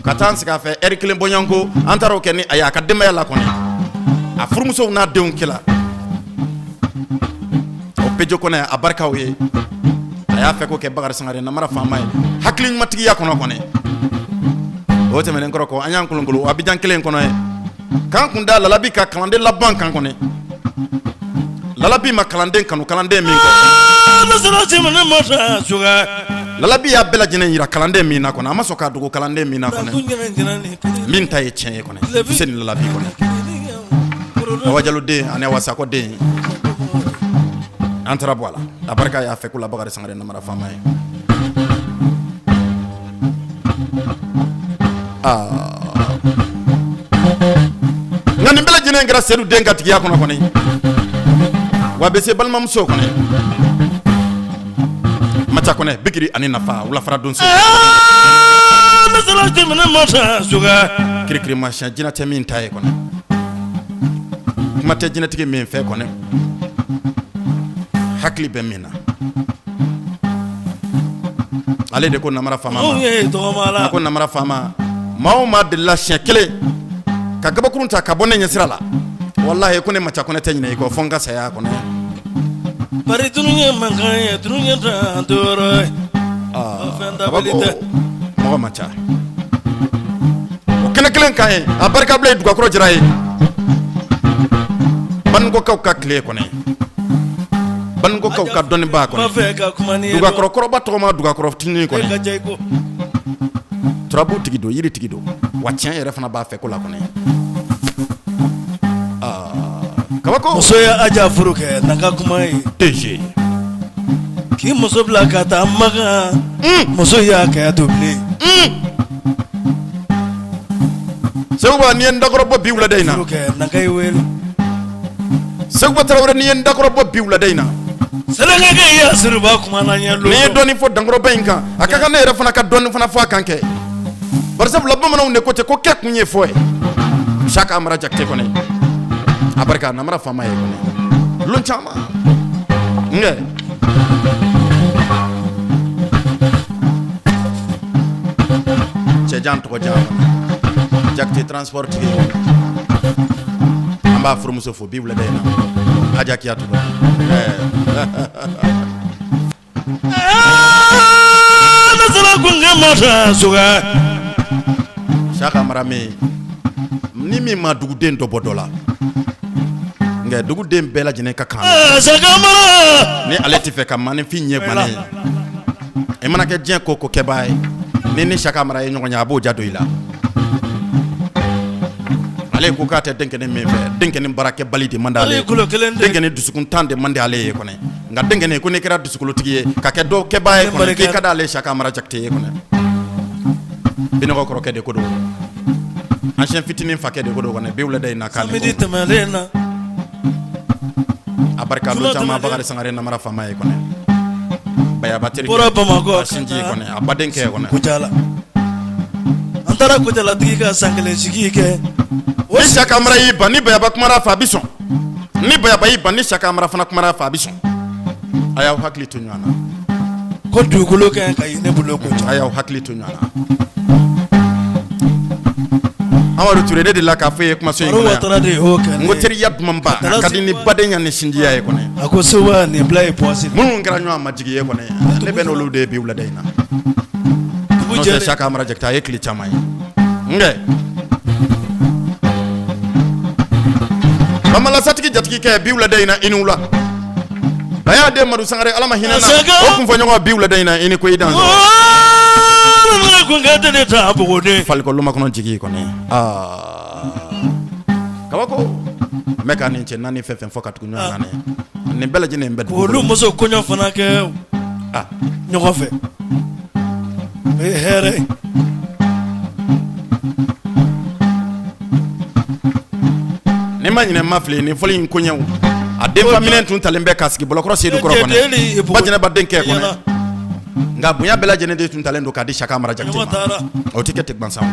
ka taa an sigi a fɛ ɛri kelen bɔɲɔgɔnko. An taara o kɛ ni a ye a ka denbaya la kɔnɛ, a furumusow n'a denw kɛla o pejo kɔnɛ. A barikaw ye, a y'a fɛ ko kɛ Bakari Sangare namara faama ye hakili ɲumantigiya kɔnɔ kɔnɛ. O tɛmɛnen kɔrɔ kɔ, an y'an kolonkolo Abidjan kelen kɔnɔ ye k'an kun da Lalabi ka kalanden laban kan kɔnɛ. Lalabi ma kalanden kanu kalanden min kɔ. Ne sɔrɔ sɛmɛnɛ ma sa suga. Lalabi y'a bɛɛ lajɛlen yira kalanden min na kɔnɔ, a ma sɔn k'a dogo kalanden min na Kun kɔnɛ. jɛnɛ jɛnɛ ni Min ta ye tiɲɛ ye kɔnɛ, Fuseni Lalabi kɔnɛ, Awa Jalo den ani Awa Sakɔ den, an taara bɔ a la. A barika y'a fɛ ko la Bakari Sangare namara faama ye. Aa, nka nin bɛɛ lajɛlen kɛra Sedu den ka tigiya kɔnɔ kɔni, wa bɛ se balimamuso kɔnɛ, Maca kɔnɛ, Bikiri ani Nafa wulafara donso. Ne sɔrɔ sɛmɛnɛ ma sa suga. Kirikirimasiyɛn jinɛ tɛ min ta ye kɔnɛ, kuma tɛ jinɛtigi min fɛ kɔnɛ, hakili bɛ min na, ale de ko namara faama Anw ma ye tɔgɔma la. A ko namara faama, maa o maa delila siɲɛ kelen ka kabakurun ta ka bɔ ne ɲɛsira la, walahi ko ne Maca kɔnɛ tɛ ɲinɛ i kɔ fo n ka saya kɔnɛ. Bari tunu ye mankan ye, tunu ye tan tɔɔrɔ ye. Fɛn dabali Kabako tɛ. mɔgɔ man ca o kɛnɛ kelen kan ye. A barikabila ye Dugakɔrɔ Jara ye, Banikɔkaw ka tile kɔnɛ, Banikɔkaw ka dɔnnibaa N b'a kɔnɛ. fɛ ka kuma ni ye. Dugakɔrɔ kɔrɔba tɔgɔma Dugakɔrɔ fitinin E ka kɔnɛ. ja i ko. Turabu tigi don, yiri tigi don, wa tiɲɛ yɛrɛ fana b'a fɛ ko la kɔnɛ. Aa, kabako. Muso ye Aja furu kɛ n'a ka kuma ye. DG. K'i muso bila ka taa Makan. Muso y'a kɛ to bilen. Seguba, n'i ye n dakɔrɔ bɔ bi wulada in na. Furu kɛ n'a ka ye wele. Seguba Tarawele, n'i ye n dakɔrɔ bɔ bi wulada in na. Sɛnɛkɛ y'a siriba kuma na ɲɛ. N'i ye dɔɔnin fɔ dankɔrɔba in kan, a ka kan ne yɛrɛ fana ka dɔɔnin fana fɔ a kan kɛ, barisabula bamananw de ko ten ko kɛ kun ye fɔ ye. Saka Amara Jakite kɔnɛ, a barika namara faama ye kɔnɛ lon caman nkɛ. Cɛjan tɔgɔ jan kɔnɛ, Jakite transport tigi, an b'a furumuso fo bi wulada in na, Aja Kiyatu kɔnɛ. Ne sera kunkɛ ma sa suga. Saka Mara min ni min ma duguden dɔ bɔ dɔ la, nka duguden bɛɛ lajɛlen ka kan. Saka Mara. Ni ale tɛ fɛ ka maaninfin ɲɛ guwanen ye, i mana kɛ diɲɛ ko ko kɛbaa ye, ni Saka Mara ye ɲɔgɔn ye, a b'o ja don i la. Ale ko k'a tɛ denkɛnin min fɛ, denkɛnin baarakɛbali de man d'ale Ale ye. kulo kelen tɛ. Denkɛnin dusukun tan de man di ale ye kɔnɛ, nka denkɛnin ko n'i kɛra dusukolotigi ye ka kɛ dɔw kɛbaa ye kɔnɛ, k'i ka d'ale Saka Mara Jakite ye kɔnɛ. Binɔgɔ kɔrɔkɛ de ko don, ancien fitinin fakɛ de ko don kɔnɛ, bi wulada in na k'ale Samedi ko tɛmɛnen na. A barika don Juma caman tɛmɛnen. Bakari Sangare namara faama ye kɔnɛ, Bayaba terikɛ Bɔra Bamakɔ a sinji ye kɔnɛ, a badenkɛ ye kɔnɛ. Kucala. An taara Kucalatigi ka san kelen sigi kɛ. Ni Saka Mara y'i ban, ni Bayaba kumara a fɛ, a bɛ sɔn. Ni Bayaba y'i ban, ni Saka Mara fana kumara a fɛ, a bɛ sɔn. A y'aw hakili to ɲɔgɔn na. Ko dugukolo ka ɲi ka ye ne bolo ko A y'aw hakili to ɲɔgɔn na. Amadu Ture, ne delila k'a fɔ e ye kumaso in Baro kɔnɔ yan. Watara de y'o kɛ N ne ko ye. teriya dumanba a ka di ni badenya ni sinjiya ye kɔnɛ. A ko Seba, nin bila ye pɔsi. Minnu kɛra ɲɔgɔn ma jigi ye kɔnɛ, ne bɛ n'olu de ye bi wulada in na. Dugu N'o tɛ, jɛlen. Saka Amara Jakite, a ye tile caman ye nkɛ bamalasatigi jatigikɛ bi wulada in na, i ni wula. A y'a den Madu Sangare, Ala ma hinɛ na. Saka! O kunfɔɲɔgɔn, bi wulada in na, i ni ko i dan. Kun kɛ ne ta bogoden. Falikɔ lumakɔnɔ jigi kɔni, aa kabako n bɛ ka nin cɛ naani fɛn fɛn fɔ ka tugu ɲɔgɔn na nin bɛɛ lajɛlen bɛ dugu. Olu muso kɔɲɔ fana kɛ ɲɔgɔn fɛ, o ye hɛrɛ ye. Ni ma ɲinɛ ma fili, nin fɔli in koɲɛw, a denfa minɛn tun talen bɛ k'a sigi bɔlɔkɔrɔ Sedu kɔrɔ kɔnɔ, Bajɛnɛba denkɛ kɔnɔ, nka bonya bɛɛ lajɛlen de tun talen don k'a di Saka Amara Jakite Ɲɔgɔn ma. taara. O tɛ kɛ ten gansan.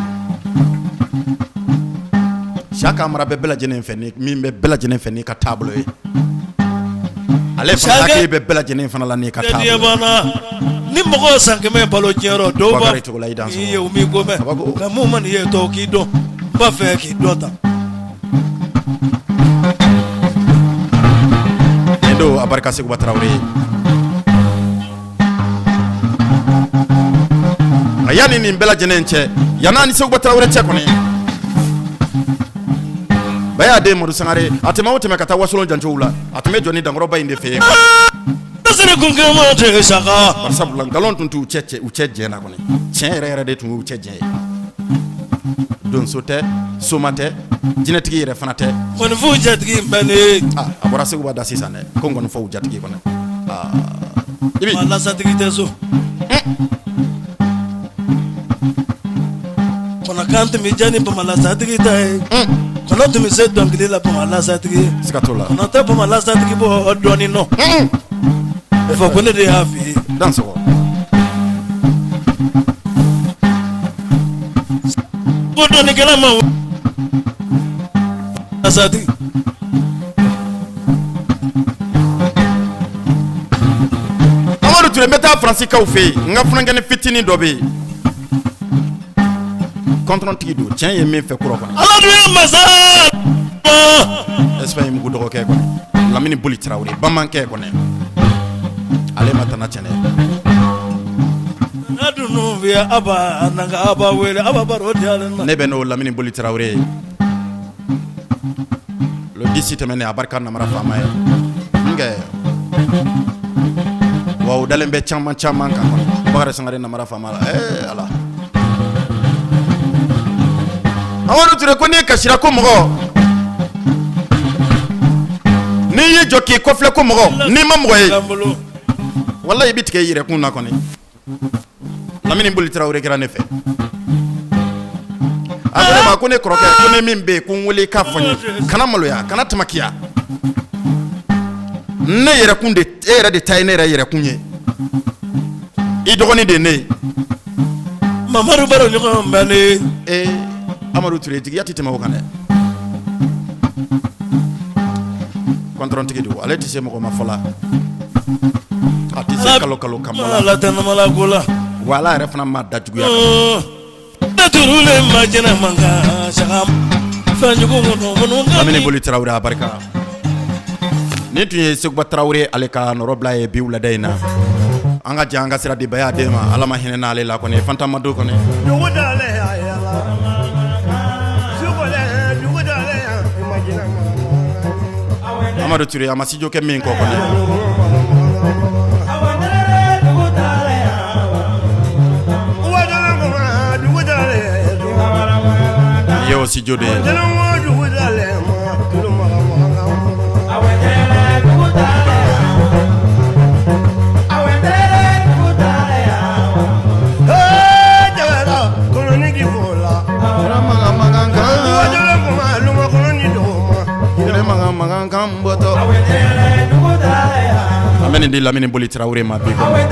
Saka Amara bɛ bɛɛ lajɛlen fɛ ni min bɛ bɛɛ lajɛlen fɛ n'i ka taabolo ye, ale fana Saka- hakili bɛ bɛɛ lajɛlen fana la n'i ka Diɲɛ taabolo ye. banna ni mɔgɔ san 100 balo diɲɛ dɔw b'a Bakari Togola, i dan k'i sɔgɔ. ye u m'i ko mɛn. Kabako. Nka mun ma nin ye tɔw k'i dɔn, n b'a fɛ k'i dɔn tan. Nin don, a barika Seguba Tarawele ye. Nka yanni nin bɛɛ lajɛlen cɛ, yann'a ni Seguba Tarawele cɛ kɔni, Baya den Madu Sangare, a tɛmɛ o tɛmɛ ka taa Wasolon jancow la, a tun bɛ jɔ ni dankɔrɔba in de fɛ yen. Sini kun kɛ ma tɛ saka. Bari sabula nkalon tun t'u cɛ u cɛ jɛ na kɔni, tiɲɛ yɛrɛ yɛrɛ de tun y'u cɛ jɛ ye. Donso tɛ, soma tɛ, jinɛtigi yɛrɛ fana tɛ. Kɔnifo jatigi bɛ ne. Ah, a bɔra Seguba da sisan dɛ, ko n kɔni fɔ u jatigi kɔni. Ah, i bi Ma lasatigi tɛ so. Kɔnɔkan tun bɛ diya ni bamalasatigi ta ye. Kɔnɔ tun bɛ se dɔnkili la bamalasatigi ye. Siga t'o la. Kɔnɔ tɛ bamalasatigi bɔ dɔɔnin nɔ. O fɔ ko ne de y'a f'i ye. Dan sɔgɔ. Ko dɔnnikɛla ma lasatigi. Amadu Ture, n bɛ taa Faransikaw fɛ yen. N ka funankɛnin fitinin dɔ bɛ yen, kɔntɔntigi don, tiɲɛ ye min fɛ kura kɔnɔ. Ala dun ye masa. Espagne mugu dɔgɔkɛ kɔni, Lamini Boli Tarawele, bamankɛ kɔni, ale ma tana tiɲɛ. N'a dun fi aba nanga aba wele aba baro di ale ma. Ne bɛ n'o Lamini Boli Tarawele ye le 10 tɛmɛnen, a barika namara faama ye nkɛ wa o dalen bɛ caman caman kan kɔni. Bakari Sangare, namara faama la, ala. Amadu Ture ko n'i kasira ko mɔgɔ, n'i y'i jɔ k'i kɔfilɛ ko mɔgɔ, n'i ma mɔgɔ ye, bolo. Walahi, i bɛ tigɛ i yɛrɛ kun na kɔni. Lamini Boli Tarawele kɛra ne fɛ, a ko ne ma ko ne kɔrɔkɛ, ko ne min bɛ yen, ko n wele i k'a fɔ n ye, kana maloya, kana tamakiya, ne yɛrɛ kun de, e yɛrɛ de ta ye ne yɛrɛ yɛrɛkun ye, i dɔgɔnin de ye ne ye. Mamadu baro ɲɔgɔn bɛ ne. Ee Amadu Ture, jigiya tɛ tɛmɛ o kan dɛ. Kɔntɔrɔntigi don, ale tɛ se mɔgɔ ma fɔ la, a tɛ se kalo kalo kan bɔ la. Ala tɛ namala ko la. Wa ala yɛrɛ fana ma da juguya. Ne turulen ma jɛnɛ man kan saga fɛn jugu minnu minnu ka Lamini Boli Tarawele, a barika. Nin tun ye Seguba Tarawele, ale ka nɔrɔbila ye bi wulada in na. An ka jan an ka sira di Baya den ma, Ala ma hinɛ n'ale la kɔni, Fantama do kɔni. Dugu dalen a yala sukɔlɛ dugu dalen a ma jinɛ ma. Amadu Ture, a ma studio kɛ min kɔ kɔni. Wajala kuma dugu dalen. Nin ye o studio de ye. Jɛnɛma dugu dalen ma tulu ma ma. Ee jɛgɛra kɔnɔni k'i fo la. Wajala kuma luma kɔnɔni dɔgɔ ma. An bɛ nin di Lamini Boli Tarawele ma bi kɔni.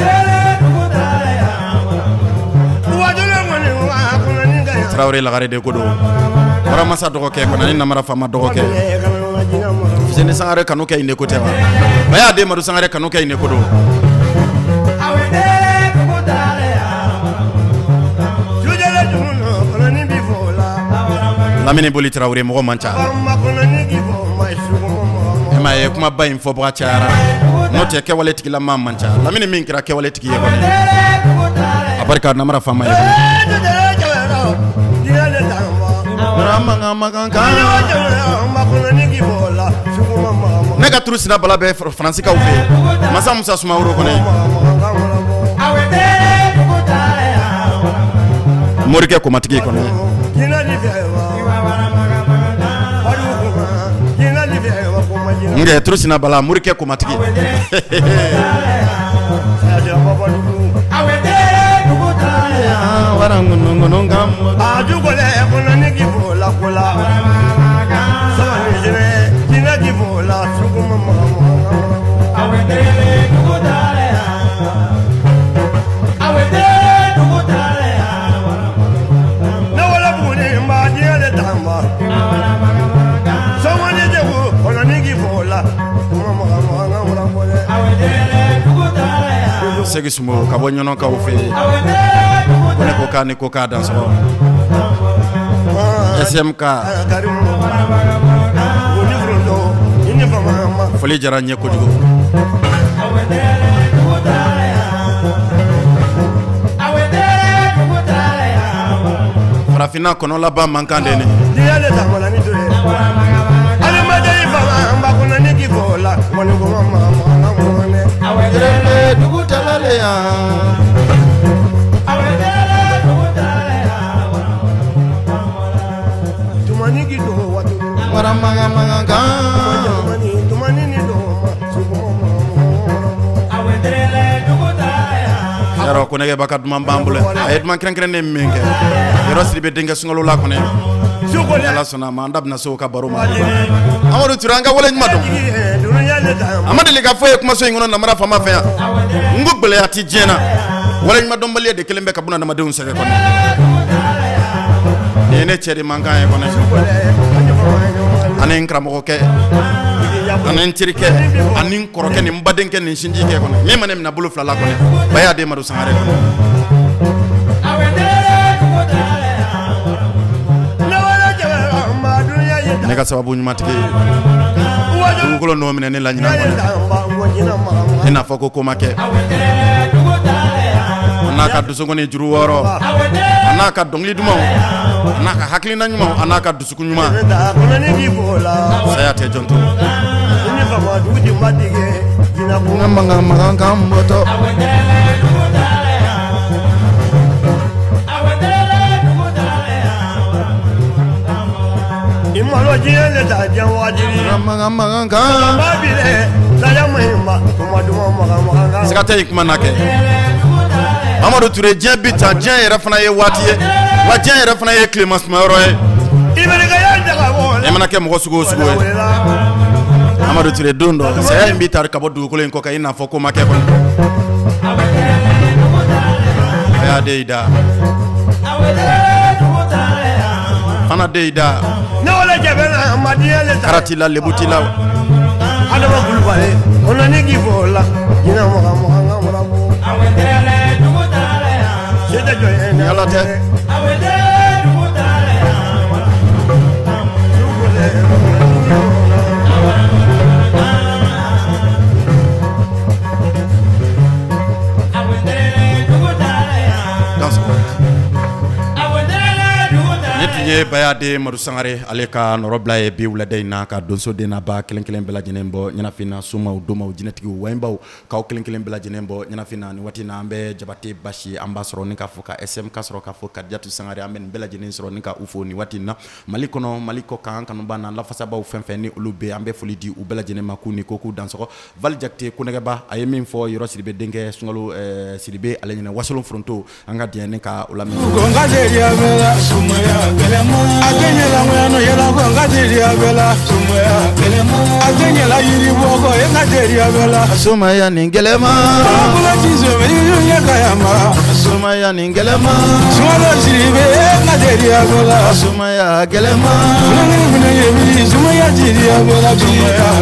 Wajala kɔni wa kɔnɔni ka yan. Tarawele lagare de ko don, Waramasa dɔgɔkɛ kɔni ani Namara Faama dɔgɔkɛ. Fuseni Sangare kanu kɛ in de ko tɛ wa? Baya den Madu Sangare kanu kɛ in de ko don. Sujɛlɛ dugu kɔnɔni b'i fo la. Lamini Boli Tarawele, mɔgɔ man ca. E m'a ye, kumaba in fɔbaga cayara, n'o tɛ kɛwale tigilama man ca. Lamini min kɛra kɛwale tigi ye kɔni, a barika namara faama ye kɔni. Ne ka turu sina bala bɛ Faransikaw fɛ yen, masa Musa Sumaworo kɔni, morikɛ komatigi kɔni. Nkɛ turu sina bala, morikɛ komatigi. Segi Sumo ka bɔ Ɲɔnɔkaw fɛ yen, ko ne ko k'a ni ko k'a dansɔgɔ. SMK, foli diyara n ye kojugu. Farafinna kɔnɔ laban man kan de nin. Dugu yan. Yarɔ, Konɛgɛba ka duman b'an bolo. A ye duman kɛrɛnkɛrɛnnen min kɛ Yɔrɔ Sidibe denkɛ sunkalo la kɔnɛ, Ala sɔnna a ma, an da bɛna se o ka baro ma. Amadu Ture, an ka wale ɲuman dɔn. A ma deli ka fɔ ye kumaso in kɔnɔ namara faama fɛ yan, n ko gɛlɛya tɛ diɲɛ na, wale ɲuman dɔnbaliya de kelen bɛ ka buna adamadenw sɛgɛn kɔnɛ. Nin ye ne cɛ de mankan ye kɔnɛ, ani n karamɔgɔkɛ, ani n terikɛ, ani n kɔrɔkɛ, ni n badenkɛ, ni n sinjikɛ kɔnɛ, min ma ne minɛ bolo fila la kɔnɛ, Baya den Madu Sangare kɔnɛ. Ne ka sababu ɲumantigi, dugukolo nɔ minɛ ne la ɲinan kɔnɛ, i n'a fɔ ko ma kɛ. A n'a ka dusukun juru 6, a n'a ka dɔnkili dumanw, a n'a ka hakilina ɲumanw, a n'a ka dusukun ɲuman. Saya tɛ jɔn to. Makan bɔtɔ. Siga tɛ yen kuma na kɛ. Amadu Ture, diɲɛ bi tan, diɲɛ yɛrɛ fana ye waati ye wa, diɲɛ yɛrɛ fana ye tilema sumayɔrɔ ye. E mana kɛ mɔgɔ sugu o sugu ye, Amadu Ture, don dɔ saya in b'i tari ka bɔ dugukolo in kɔ kan, i n'a fɔ ko ma kɛ kɔni. A y'a den i da fana, den i da karati la, lebu t'i la. Adama Kulubali, kɔnɔni k'i fɔ la jinɛ maga maga ka mara bɔ. Seta jɔ ye. Ni Ala tɛ. Ne tun ye Bayaden Madu Sangare, ale ka nɔrɔbila ye bi wulada in na, ka donso den n'a ba kelen kelen bɛɛ lajɛlen bɔ ɲɛnafin na, somaw, domaw, jinɛtigiw, wayibaw, k'aw kelen kelen bɛɛ lajɛlen bɔ ɲɛnafin na. Nin waati in na, an bɛ Jabate Basi, an b'a sɔrɔ ni k'a fɔ ka SMK sɔrɔ, k'a fɔ Kadijatu Sangare, an bɛ nin bɛɛ lajɛlen sɔrɔ ni ka u fo nin waati in na. Mali kɔnɔ, Mali kɔ kan, an kanuba n'an lafasabaw fɛn fɛn ni olu bɛ, an bɛ foli di u bɛɛ lajɛlen ma, k'u ni ko k'u dansɔgɔ. Val Jakite Konɛgɛba, a ye min fɔ Yɔrɔ Sidibe denkɛ Sunkalo Sidibe, ale ɲɛna Wasolon foronto, an ka diɲɛ ni ka o lamɛn. Sumaya nin gɛlɛma, sumaya nin gɛlɛma, sumaya gɛlɛma.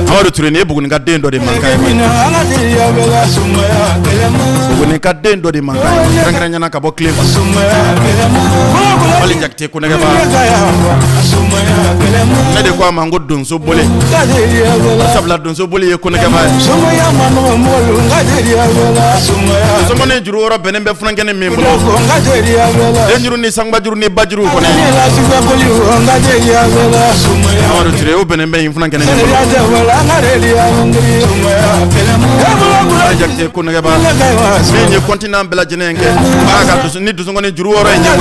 Amadu Ture, nin ye Buguninka den dɔ de mankan ye, Buguninka den dɔ de mankan ye, kɛrɛnkɛrɛnyana ka bɔ Kilen. Val Jakite Konɛgɛba. Ne de ko a ma n ko donso boli, sabula donso boli ye konɛkɛba ye. Donsonkɔni juru wɔɔrɔ bɛnnen bɛ funankɛnin min bolo, denjuru ni sanubajuru ni bajuru kɔni, Amadu Ture, o bɛnnen bɛ yen funankɛnin min bolo. Jakite konɛkɛba min ye continent bɛɛ lajɛlen kɛ, aa ka dusu ni donsonkɔni juru wɔɔrɔ in ye, ka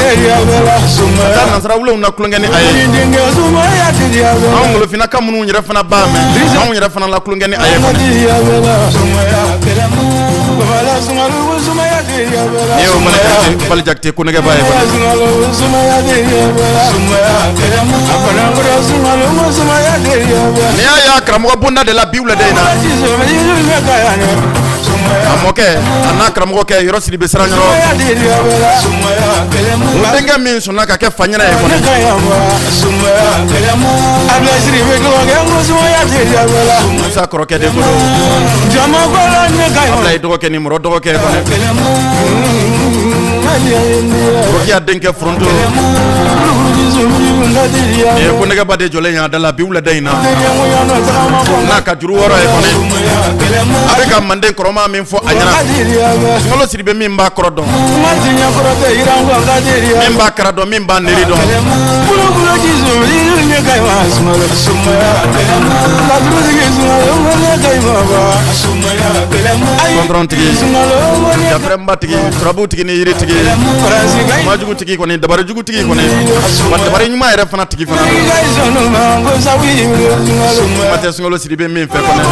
taa nansarawulenw na tulonkɛ ni a ye. Anw ngolofinaka minnu yɛrɛ fana b'a mɛn, anw yɛrɛ fana la tulonkɛ ni a ye kɔni. N'i y'o mana Jakite, Bali Jakite konɛkɛba ye kɔni. N'i y'a ye a karamɔgɔ bonda de la bi wulada in na, a mɔkɛ a n'a karamɔgɔkɛ Yɔrɔ Sidibe Siraɲɔrɔ, o denkɛ min sɔnna ka kɛ fa ɲɛna ye kɔni. Musa kɔrɔkɛ de ko don, Abulayi dɔgɔkɛ ni Mɔrɔ dɔgɔkɛ kɔni, Rokiya denkɛ Foronto, nin ye konɛkɛba de jɔlen y'a da la bi wulada in na, n'a ka juru wɔɔrɔ ye kɔni. A bɛ ka manden kɔrɔma min fɔ a ɲɛna, Sunkalo Sidibe min b'a kɔrɔ dɔn, min b'a kara dɔn, min b'a neri dɔn. Kɔntɔrɔn tigi, jafɛrɛnba tigi, turabu tigi ni yiri tigi, majugu tigi kɔni, dabari jugu tigi kɔni, wa dabari ɲuman yɛrɛ fana tigi fana. Kuma tɛ Sunkalo Sidibe min fɛ kɔni.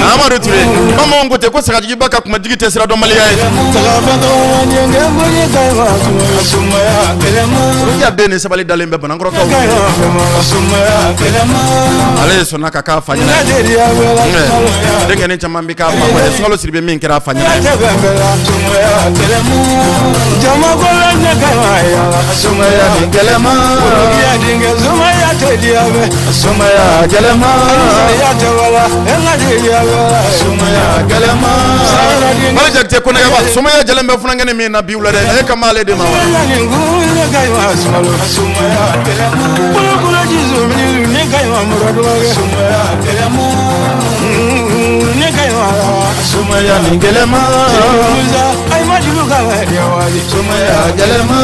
Amadu Ture, bamananw ko ten ko sagajigiba ka kumajigi tɛ sira dɔnbaliya ye. Rokiya den ni sabali dalen bɛ Banankɔrɔkaw, ale sɔnna ka k'a fa ɲɛna. Denkɛnin caman bɛ k'a fa kɔ, Sunkalo Sidibe min kɛra a fa ɲɛna. Sumaya ni gɛlɛma, sumaya gɛlɛma, sumaya gɛlɛma. Bali Jakite konɛkɛba, sumaya jɛlen bɛ funankɛnin min na bi wula dɛ, e kan b'ale de ma wa? Sumaya ni gɛlɛma, sumaya gɛlɛma. Sumaya gɛlɛma,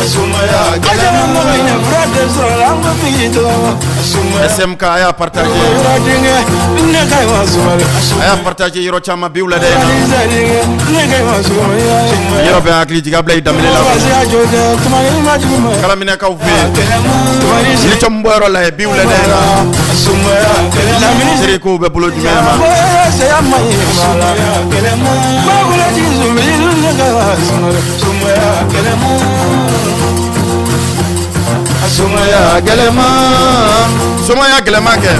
sumaya gɛlɛma. SMK a y'a partagé, a y'a partagé yɔrɔ caman bi wulada in na. Yɔrɔ bɛ hakili jigin Abulayi Danbele la, Kalaminɛkaw fɛ yen, Lithium bɔyɔrɔ la yen bi wulada in na. Serikow bɛ bolo jumɛn ma? Sumaya gɛlɛma, sumaya gɛlɛma kɛ.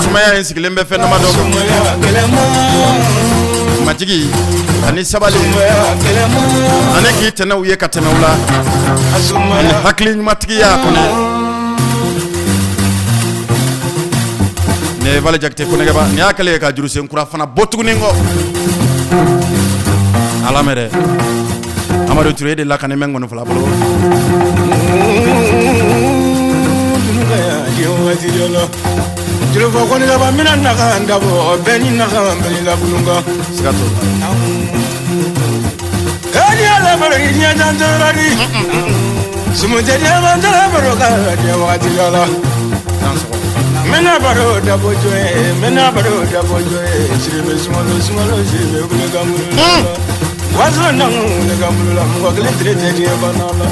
Sumaya in sigilen bɛ fɛn damadɔ kan, majigi ani sabali ani k'i tɛnɛw ye ka tɛmɛ u la, ani hakili ɲumantigiya kɔnɔ. Nin ye Bali Jakite konɛkɛba, nin y'a kɛlen ye ka jurusen kura fana bɔ tuguni kɔ. Ala mɛ dɛ, Amadu Ture, e de la ka ne mɛn ŋɔni fila bolo. Jelifa kɔni mina naga dabɔ bɛɛ ni naga bɛɛ la bulunga. Siga t'o la. Kadi ala baro diɲɛ jantɔrɔdi. Sumujɛ diɲɛ mantɔrɔ baro ka diɲɛ wagati dɔ la. Mena baro dabɔ jɔ ye, mena baro dabɔ jɔ ye. Siribe sunkalo sunkalo siribe kule ka mulu la. Waso nangu kule ka mulu la. Mɔgɔ kelen tere tɛ diɲɛ kɔnɔ la.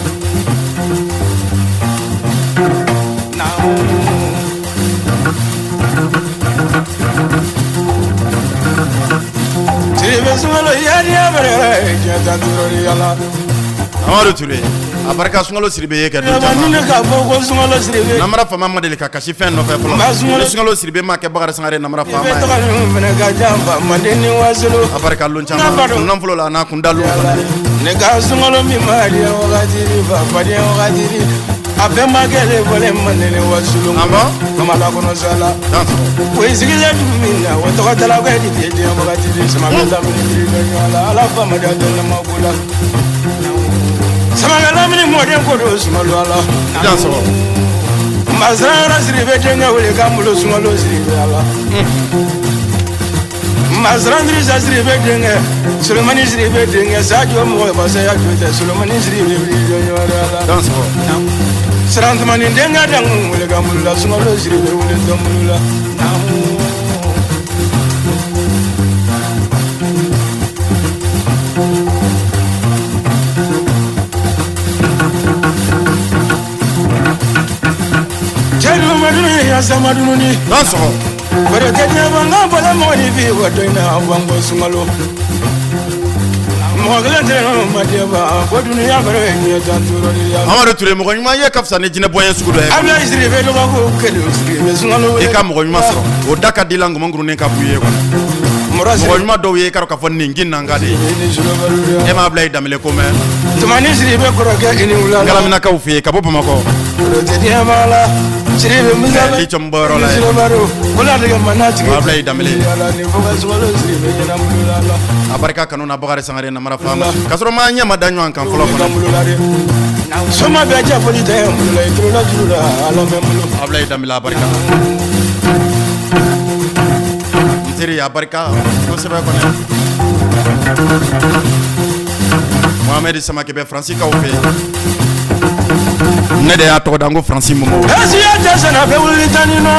diɲɛ tan duuru yala. Amadu Ture, a barika Sunkalo Sidibe ye kɛ don caman. Ne k'a fɔ ko Sunkalo Sidibe. Namara faama ma deli ka kasi fɛn nɔfɛ fɔlɔ. Ni Sunkalo Sidibe ma kɛ Bakari Sangare namara faama ye. I bɛ tɔgɔ ninnu fana ka jan fa manden ni wasolo. A barika lon caman kun nafolo la n'a kun dalu. Ne ka Sunkalo min ma diya wagati fa fadenya wagati a bɛɛ ma kɛ de fɔlen manden ni wasolo. Ah bon? Kamala kɔnɔ sa la. O ye sigilen dugu min na o tɔgɔ tala ko di tɛ diɲɛ wagati sama lamini biri dɔ ɲɔgɔn la ala faama da dɔn ma ko la. Samakɛ lamini mɔden ko don Sunkalo ala. I sɔgɔ. Masara Sidibe denkɛ wele k'an bolo Sunkalo Sidibe ala. Masara Dirisa Sidibe denkɛ Solomani Sidibe denkɛ Sadio mɔgɔ basaya jo tɛ Solomani Sidibe biri dɔ ɲɔgɔn la. Dan sɔgɔ. Sirantumani denkɛ dankun wele k'an bolo la Sunkalo Sidibe wele dɔn bolo la. Dan sɔgɔ. Bari tɛ diɲɛ bɔ n ka bɔlɔ mɔgɔ ni fi wa dɔ in na an ko Sunkalo. Mɔgɔ kelen tɛ ma diɲɛ ba ko dunuya baro ye diɲɛ tan duuru de ye. Amadu Ture, mɔgɔ ɲuman ye ka fisa ni jinɛ bɔ ye sugu dɔ ye. Abulayi Sidibe dɔgɔko kelen Sidibe Sunkalo. I ka mɔgɔ ɲuman sɔrɔ o da ka di la nkɔmɔkurunin ka b'u ye kɔnɔ. Mɔgɔ ɲuman dɔw ye i ka dɔn k'a fɔ nin kin nan ka di. E m'a bila i danbele ko mɛn. Tumani Sidibe kɔrɔkɛ i ni wula. Galaminakaw fɛ yen ka bɔ Bamakɔ. Tɛ diɲɛ ba la. Sidibe Musa. Licɔmu bɔyɔrɔ la yen. Abulayi Danbele. A barika kanu na Bakari Sangare namara faama. K'a sɔrɔ maa ɲɛ ma da ɲɔgɔn kan fɔlɔ kɔnɔ. Soma bɛɛ cɛ foli tɛ n bolo la i tulola juru la ala bɛ n bolo. Abulayi Danbele a barika. N teri a barika kosɛbɛ kɔnɔ. Mohamed Samake bɛ Faransi kaw fɛ yen. Ne de y'a tɔgɔ da n ko Faransi mɔmɔw. Esiya tɛ sɛnɛ bɛ wuli tan ni nɔ.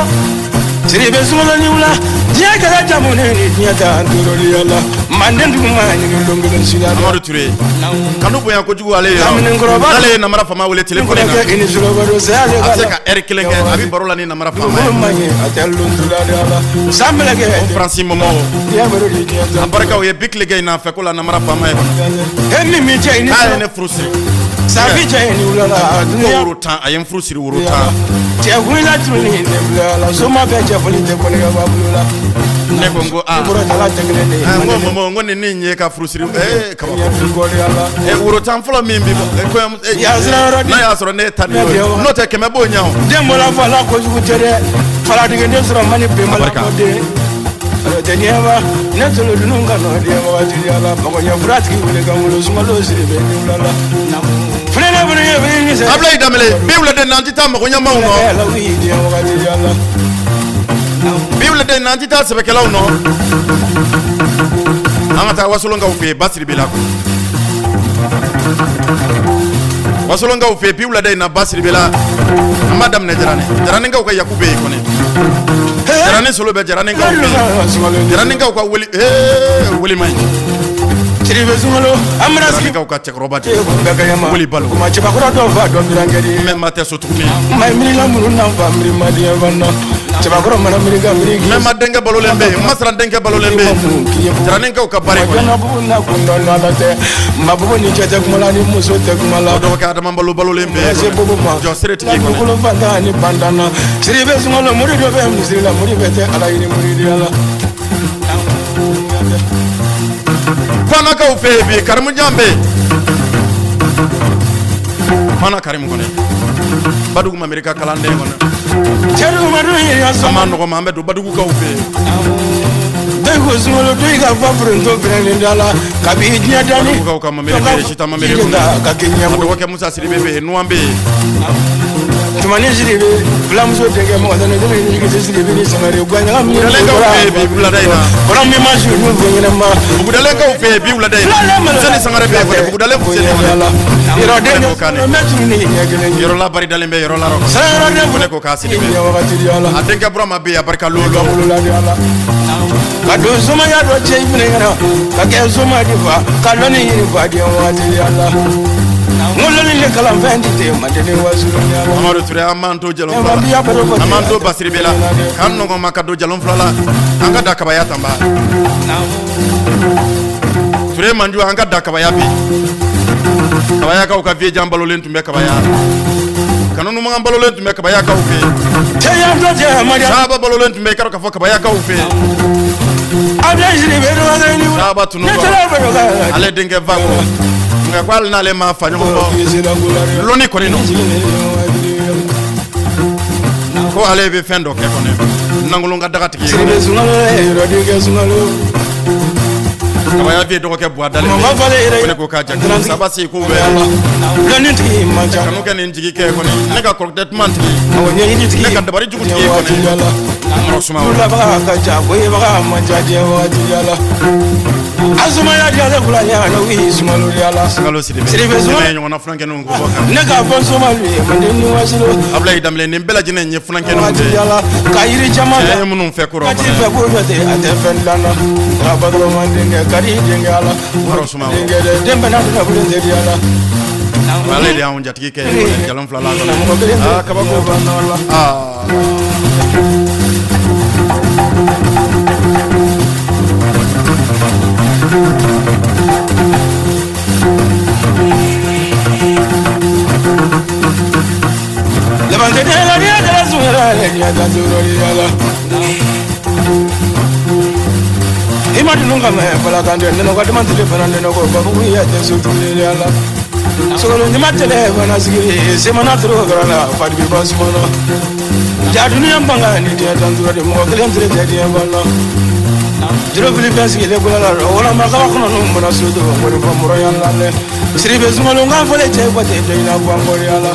Sidibe Sunkalo ni wula. Diɲɛ kɛlɛ jamu ne ni diɲɛ ta duuru la. Manden dugu ma ɲini don kelen si la. Amadu Ture, kanu bonya kojugu ale ye. Kamalenkɔrɔba. N'ale ye namara faama wele téléphone na. I ni Sunkalo saya A bɛ se ka heure kelen kɛ a bɛ baro la ni namara faama ye. ma ɲɛ a tɛ lon la la. San bɛlɛ kɛ. Faransi mɔmɔw. Diɲɛ baro di diɲɛ ta. A barikaw ye bi tile kɛ in na fɛ ko la namara faama ye kɔnɔ. E min min cɛ i ni. K'a ye ne furu siri. Safi cɛ i ni wula la. Ko woro 10 a ye n furu siri woro 10. Cɛ kun la tunu ni ne bila la. Soma bɛɛ cɛ foli tɛ kɔni ka bɔ a bolo la. Ne ko n ko aa. Kɔrɔ jala tɛ kelen de ye. N ko mɔmɔ n ko nin nin ye ka furu siri ee kaba. Ɲɛ Woro 10 fɔlɔ min bi bɔ kɔɲɔ Ya sira yɔrɔ di. n'a y'a sɔrɔ ne ye tan de ye n'o tɛ 100 b'o ɲɛ o. Den bɔra fa la kojugu tɛ dɛ. Faladegeden sɔrɔ man ni bɛnba la ko den. Tɛ diɲɛ ba ne tolo dunun ka nɔ diɲɛ wagati la mɔgɔ ɲɛ fura tigi wele ka n bolo Sunkalo Sidibe ni wula la. Fɛnɛ fɛnɛ ye fɛnɛ ni sɛ. Abulayi Danbele bi wula den na an tɛ taa mɔgɔ ɲɛmaw nɔ. Diɲɛ wagati la. Bi wula den na an tɛ taa sɛbɛkɛlaw nɔ. An ka taa wasolonkaw fɛ yen Ba Sidibe la. Wasolonkaw fɛ yen bi wula den na Ba Sidibe la. An b'a daminɛ Jarani. Jaranikaw ka Yaku bɛ yen kɔni. Jarani solo bɛ Jaranikaw fɛ yen. Jaranikaw ka wuli ee wuli man ɲi. Sidibe Sunkalo an bɛna sigi. Jaranikaw ka cɛkɔrɔba de. Wuli balo. Kuma cɛbakɔrɔ dɔw fa dɔn birankɛ di. Mɛ maa tɛ so tuguni. Ma miiri la minnu na fa miiri ma diɲɛ fa nɔ. Cɛbakɔrɔ mana miiri ka miiri. Mɛ ma denkɛ balolen bɛ yen. Masara denkɛ balolen bɛ yen. Jaranikaw ka bari kɔni. Jɔnna bugu na kun dɔn ala tɛ. Mabugu ni cɛ tɛ kuma la ni muso tɛ kuma la. O dɔgɔkɛ Adama Balo balolen bɛ yen. Se bugu ma. Jɔ seretigi kɔni. Dugukolo fantan ni bantan na. Sidibe Sunkalo mori dɔ bɛ misiri la mori bɛɛ tɛ ala yiri mori di ala. Fanakaw fɛ yen bi Karimujan bɛ yen. Fana Karimu kɔni. Badugu Mameri ka kalanden kɔni. Cɛdu Madu ye ya An sɔn. ma nɔgɔ ma an bɛ don Badugukaw fɛ yen. Dɔw ko Sunkalo dɔw ka fa foronto fɛrɛlen da la kabi diɲɛ danni. Badugukaw ka Mameri bɛ yen Sita Mameri kɔni. Ka kɛ ɲɛbɔ. A dɔgɔkɛ Musa Sidibe bɛ yen Nuwan bɛ yen. Tumani Sidibe filamuso denkɛ mɔgɔ tan ni kelen ni jigiti Sidibe ni Sangare guwa ɲagami. Bugudalenkaw fɛ yen bi wulada in na. Kɔrɔ min ma su n'u fɔ ɲɛnama. Bugudalenkaw fɛ yen bi wulada in na. Fuseni Sangare bɛ yen kɔni Bugudalen Fuseni kɔni. Yɔrɔ den Ne ko k'ale. mɛ tunu ni ɲɛ kelen ye. Yɔrɔ la baridalen bɛ yɔrɔ la rɔ. Sara yɔrɔ den Ne ko k'a Sidibe. ɲɛ wagati di ala. A denkɛ Burama bɛ yen a barika lolo. Bolola di ala. Ka don somaya dɔ cɛ i fana ɲɛna ka kɛ soma di fa ka lɔnni ɲini fa diɲɛ wagati di ala. N ko lɔnni ni kalanfɛn ti tɛ manden ni wasulu ni ala. Amadu Ture an b'an to jalon fila la. An b'an to Basiribe la. K'an nɔgɔn ma ka don jalon fila la. An ka da kabaya tanba. Ture Manju, an ka da Kabaya bi. Kabayakaw ka vieux jan balolen tun bɛ Kabaya. Kanu Numakan balolen tun bɛ Kabayakaw fɛ yen. Saba balolen tun bɛ, i ka dɔn k'a fɔ, Kabayakaw fɛ yen. Saba tunu ale denkɛ Vago, nka ko hali n'ale ma fa ɲɔgɔn kɔ lɔnni kɔni nɔ, ko ale bɛ fɛn dɔ kɛ kɔni, nankolon ka daga tigi ye. Kabaya vieux dɔgɔkɛ Buwa dalen ko ne ko k'a jate saba se ko bɛ kanu kɛ nin jigi kɛ kɔni, ne ka kɔrɔtɛ tuma tigi, ne ka dabari jugu tigi ye kɔni, Mɔrɔ Sumaworo. Sungalo Sidibe, ne ɲɔgɔnna funankɛninw ko bɔ kan. Ne k'a fɔ Somalu ye manden ni wasilo. Abulayi Danbele, nin bɛɛ lajɛlen ye funankɛninw de ye. Ka yiri caman. Cɛ ye minnu fɛ kɔrɔ. Ka ti fɛ ko dɔ tɛ, a tɛ fɛn dilan na. Nka batɔgɔma denkɛ ka di denkɛ ala. Mɔrɔ Sumaworo. Denkɛ dɛ, den bɛɛ n'a donna bulen tɛ di ala. Ale de y'anw jatigi kɛ ye jalon fila la. Mɔgɔ kelen tɛ. Aa, kabako. Aa. Labantɛ den la diɲɛ tɛ sunjata yɛrɛ diɲɛ ta sɔrɔ ala. I ma dunu ka mɛn bala kan tɛ nɛnɛ ka dama tile fana nɛnɛ ko babugu ya tɛ so tuguni ala. Sogolo ni ma tɛlɛ fana sigi semana toro kɛra la fadibi ba sumana. Ja duniya banga ni diɲɛ tan tora de, mɔgɔ kelen tere tɛ diɲɛ banna. Juru fili fɛn sigilen kula la walama kaba kɔnɔ n'u mana so to ngɔni fɔ mɔrɔ yan la dɛ. Siribe Sungalo n ka fɔlen cɛ bɔ tɛ dɔ ɲina fɔ an kɔri ala.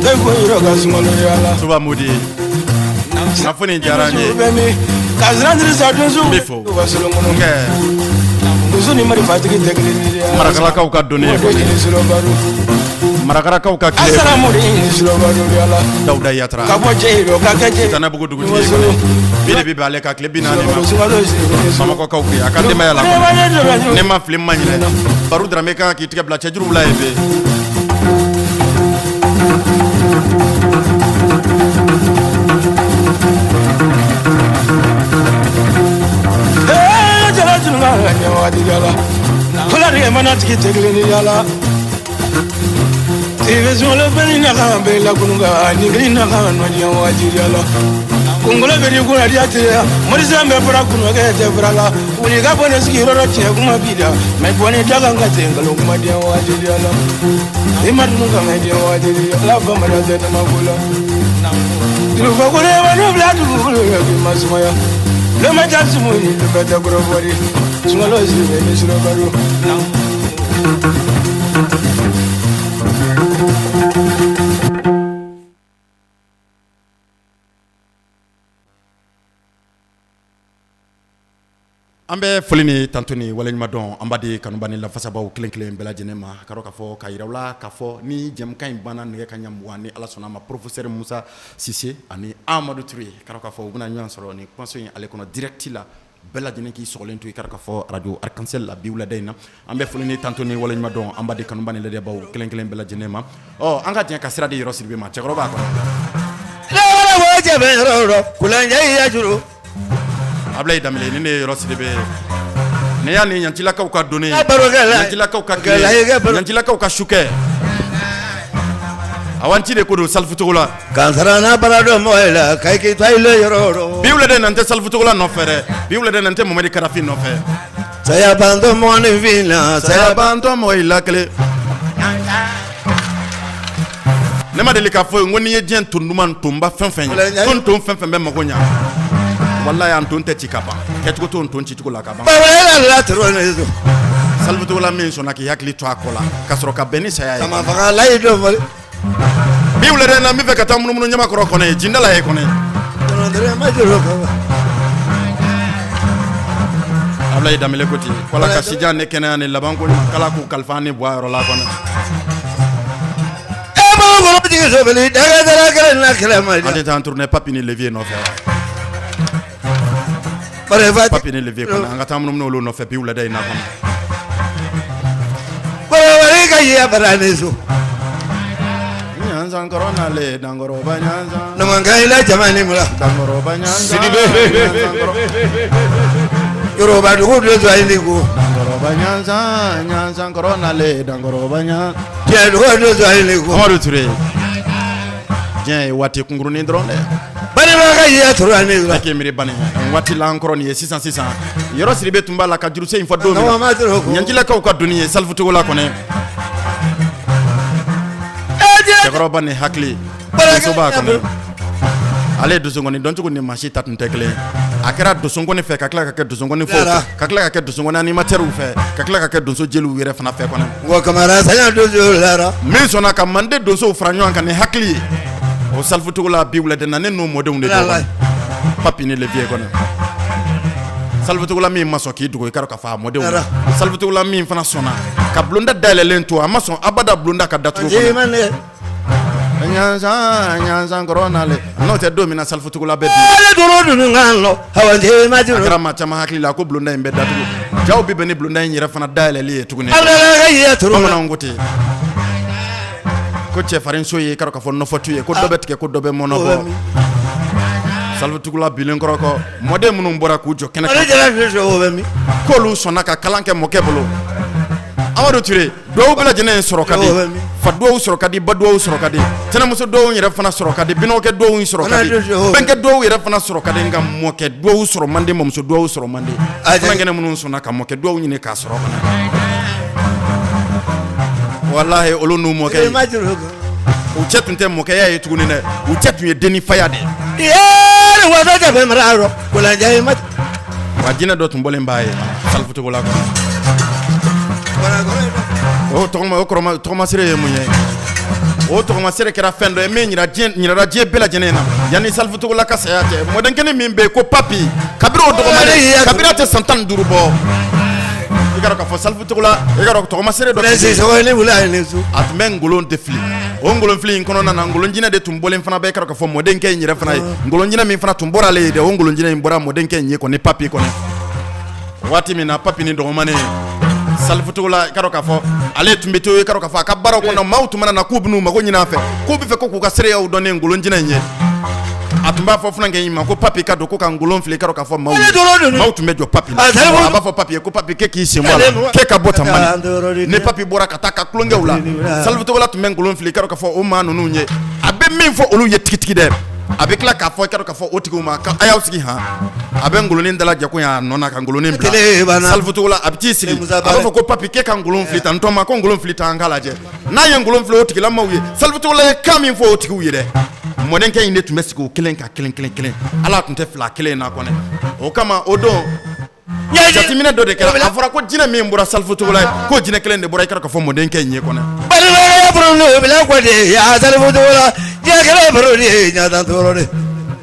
Dɔ ko yɔrɔ ka Sungalo ala. Suba Modi, kunnafoni diyara n ye. Bɛ min ka siran sa donso. N b'i fo. U ka solon kɔnɔ. Nkɛ. Donso ni marifatigi tɛ kelen ye. Marakalakaw ka donni ye kɔni. Marakalakaw ka tile. Asala mori ni sulobaro ala. Dawuda Yatara. Ka bɔ cɛ yɔrɔ ka kɛ cɛ. Tanabugu dugutigi ye kɔni. Bi de bi bɛn ale ka tile 40 ma. Bamakɔkaw fɛ yen, a ka denbaya la kɔni. Ne ma fili, n ma ɲinɛ. Baru Darame kan k'i tigɛ bila cɛjuruw la yen bi. Jala tunga ɲɛ wagati jala. Kɔlɔdigɛ mana tigi tɛ kelen ye yala. Siribe Sungalo bɛɛ ni nakan bɛɛ lakunu ka nin kelen nakan nɔ diɲɛ wagati jala. Kunkolo bɛ di kunna diya tɛ ya. Morisiran bɛ fara kunukɛ tɛ fara la. Wuli ka bɔ ne sigiyɔrɔ dɔ tiɲɛ kuma b'i da. Mɛ bɔ ne da kan ka ten nkalon kuma diɲɛ wagati jala. I ma dunu ka mɛn diɲɛ wagati ala bamanan tɛ dama ko la. Jurufa ko ne ma ne bila dugukolo la k'i ma sumaya. Loma ja sumu ni lumɛ tɛ kɔrɔfɔli. Sungalo Siribe ni sulobaro. An bɛ foli ni tanto ni waleɲuman dɔn an b'a di kanuba ni lafasabaw kelen kelen bɛɛ lajɛlen ma, ka dɔn k'a fɔ ka yira u la k'a fɔ ni jɛmukan in banna nɛgɛ ka ɲɛ 20, ni Ala sɔnna a ma, professeur Musa Sise ani Amadu Ture, ka dɔn k'a fɔ u bɛna ɲɔgɔn sɔrɔ nin kumaso in ale kɔnɔ direct la. Bɛɛ lajɛlen k'i sɔgɔlen to i ka k'a fɔ radio Arc-en-Ciel la bi wulada in na. An bɛ foli ni tanto ni waleɲuman dɔn an b'a di kanuba ni lajɛbaw kelen kelen bɛɛ lajɛlen ma. Ɔ, an ka jɛ ka sira di Yɔrɔ Sidibe ma, cɛkɔrɔba kɔnɔ. Abulayi Danbele, ni ne ye Yɔrɔ Sidibe ye, ne y'a ni ɲancilakaw ka donni, ɲancilakaw ka tile, ɲancilakaw ka sukɛ, awa, nci de ko don salifutogo la. Kansara bara dɔn mɔgɔ la ka k'i ta i yɔrɔ. Bi wulada in na, n tɛ salifutogo la nɔfɛ dɛ. Bi wulada in na, n tɛ Mamadi Karafi nɔfɛ. Saya bantɔ mɔgɔninfin na. Saya bantɔ mɔgɔ i la kelen. Ne ma deli k'a fɔ n ko n'i ye diɲɛ ton duman tonba fɛn fɛn ye, ko n ton fɛn fɛn bɛ mago ɲa, walayi, an ton tɛ ci ka ban, kɛcogo t'o ton cicogo la ka ban. La Salifutogo la min sɔnna k'i hakili to a kɔ la ka sɔrɔ ka bɛn ni saya ye. Fagalayi dɔn. Bi wulada in na, n bɛ fɛ ka taa munumunu ɲamakɔrɔ kɔnɔ ye, jindala ye kɔnɔ. Abulayi Danbele ko ten ko Ala ka sijan ni kɛnɛya ni labanko ɲuman k'Ala k'u kalifa an ni bɔ a yɔrɔ la kɔnɔ. E jigin sobili dagɛ kelen na kɛlɛ ma. An tɛ taa an tourner Papi ni Levier nɔfɛ. Papi ni Levier kɔnɔ, an ka taa munumunu olu nɔfɛ bi wulada in na kɔnɔ. Ka yiya bara ni so. Ɲanzan kɔrɔ nale dankɔrɔba ɲanzan. Namakan ila jama ni mula. Dankɔrɔba ɲanzan. Sidibe. Yoruba dugu don to ayi ko. Dankɔrɔba. Dankɔrɔba ɲansan ɲansan kɔrɔ nalen dankɔrɔba ɲan. Diɲɛ dugu don sɔrɔ ne ko. Amadu Ture diɲɛ ye waati kunkurunin dɔrɔn dɛ. Balimakɛ y'i tora ne la. E k'i miiri bani nin waati la an kɔrɔ nin ye sisan sisan Yɔrɔ Sidibe tun b'a la ka juruse in fɔ don min na ɲɛjilakaw ka doni ye Salifu Togola kɔnɛ. Cɛkɔrɔba ni hakili donsoba kɔnɛ ale ye donsonkɔni dɔncogo ni maa si ta tun tɛ kelen ye a kɛra donsonkɔni fɛ ka tila ka kɛ donsonkɔni fɔ ka tila ka kɛ donsonkɔni animatɛriw fɛ ka tila ka kɛ donso jeliw yɛrɛ fana fɛ kɔnɛ wa kamara saya donso lara min sɔnna ka manden donsow fara ɲɔgɔn kan ni hakili ye o Salifu Togola bi wulada na ne n'o mɔdenw de don Papi ni le vieux kɔnɛ Salifu Togola min ma sɔn k'i dogo i ka dɔn k'a fɔ a mɔdenw Salifu Togola min fana sɔnna ka bulonda dayɛlɛlen to a ma sɔn abada bulonda ka datugu kɔnɔ ɲansan kɔrɔ nalen n'o tɛ don min na Salifu Togola bɛ bin a kɛra maa caman hakili la ko bulonda in bɛ datugu jaw bi bɛn ni bulonda in yɛrɛ fana dayɛlɛli ye tuguni bamananw ko ten ko cɛfarin so ye i ka dɔn k'a fɔ nɔfɔtu ye ko dɔ bɛ tigɛ ko dɔ bɛ mɔnɔ bɔ Salifu Togola binnen kɔrɔ kɔ mɔden minnu bɔra k'u jɔ kɛnɛ kan k'olu sɔnna ka kalan kɛ mɔkɛ bolo Amadu Ture duwawu bɛɛ lajɛlen sɔrɔ ka di fa duwawu sɔrɔ ka di ba duwawu sɔrɔ ka di tɛnɛmuso duwawu yɛrɛ fana sɔrɔ ka di binɔgɔkɛ duwawu sɔrɔ ka di bɛnkɛ duwawu yɛrɛ fana sɔrɔ ka di nka mɔkɛ duwawu sɔrɔ man di mɔmuso duwawu sɔrɔ man di funankɛnɛ minnu sɔnna ka mɔkɛ duwawu ɲini k'a sɔrɔ walahi olu n'u mɔkɛ u cɛ tun tɛ mɔkɛya ye tuguni dɛ u cɛ tun ye dennifaya de ye wa jinɛ dɔ tun bɔlen b'a ye Salifu Togola kɔnɔ o tɔgɔma o kɔrɔma tɔgɔmasere ye mun ye o tɔgɔmasere kɛra fɛn dɔ ye min yira diɲɛ yirara diɲɛ bɛɛ lajɛlen na yanni Salifu Togola ka saya cɛ mɔdenkɛnin min bɛ yen ko Papi kabiri o dɔgɔmalen kabiri a tɛ san 15 bɔ i ka dɔn k'a fɔ Salifu Togola i ka dɔn tɔgɔmasere dɔ a tun bɛ nkolon de fili o nkolon fili in kɔnɔna na nkolon jinɛ de tun bɔlen fana bɛ i ka dɔn k'a fɔ mɔdenkɛ in yɛrɛ fana ye nkolon jinɛ min fana tun bɔra ale ye dɛ o nkolon jinɛ in bɔra mɔdenkɛ in ye kɔni Papi kɔni waati min na Papi ni dɔgɔmanen Salifu Togola i ka dɔn k'a fɔ ale tun bɛ to i ka dɔn k'a fɔ a ka baaraw kɔnɔ maaw tun mana na k'u bɛn'u mago ɲini a fɛ k'u bɛ fɛ ko k'u ka seereyaw dɔn ni nkolon jinɛ in ye a tun b'a fɔ funankɛ in ma ko Papi ka don ko ka nkolon fili i ka dɔn k'a fɔ maaw ye maaw tun bɛ jɔ Papi la a b'a fɔ Papi ye ko Papi k'e k'i sen bɔ a la k'e ka bɔ tan bani ni Papi bɔra ka taa ka tulonkɛw la Salifu Togola tun bɛ nkolon fili i ka dɔn k'a fɔ o maa ninnu ye a bɛ min fɔ olu ye tigitigi dɛ a bɛ tila k'a fɔ i ka dɔn k'a fɔ o tigiw ma a y'aw sigi han a bɛ nkolonin dalajɛ ko a nɔ na ka nkolonin bila Salifu Togola a bɛ t'i sigi a b'a fɔ ko Papi k'e ka nkolon fili tan n tɔma ko nkolon fili tan an k'a lajɛ n'a ye nkolon fili o tigilamaw ye Salifu Togola ye kan min fɔ o tigiw ye dɛ mɔdenkɛ in de tun bɛ sigi o kelen kan kelen kelen kelen ala tun tɛ fila kelen na kɔnɛ o kama o don jateminɛ dɔ de kɛra a fɔra ko jinɛ min bɔra Salifu Togola ye ko jinɛ kelen de bɔra i ka dɔn k'a fɔ mɔdenkɛ in ye kɔnɛ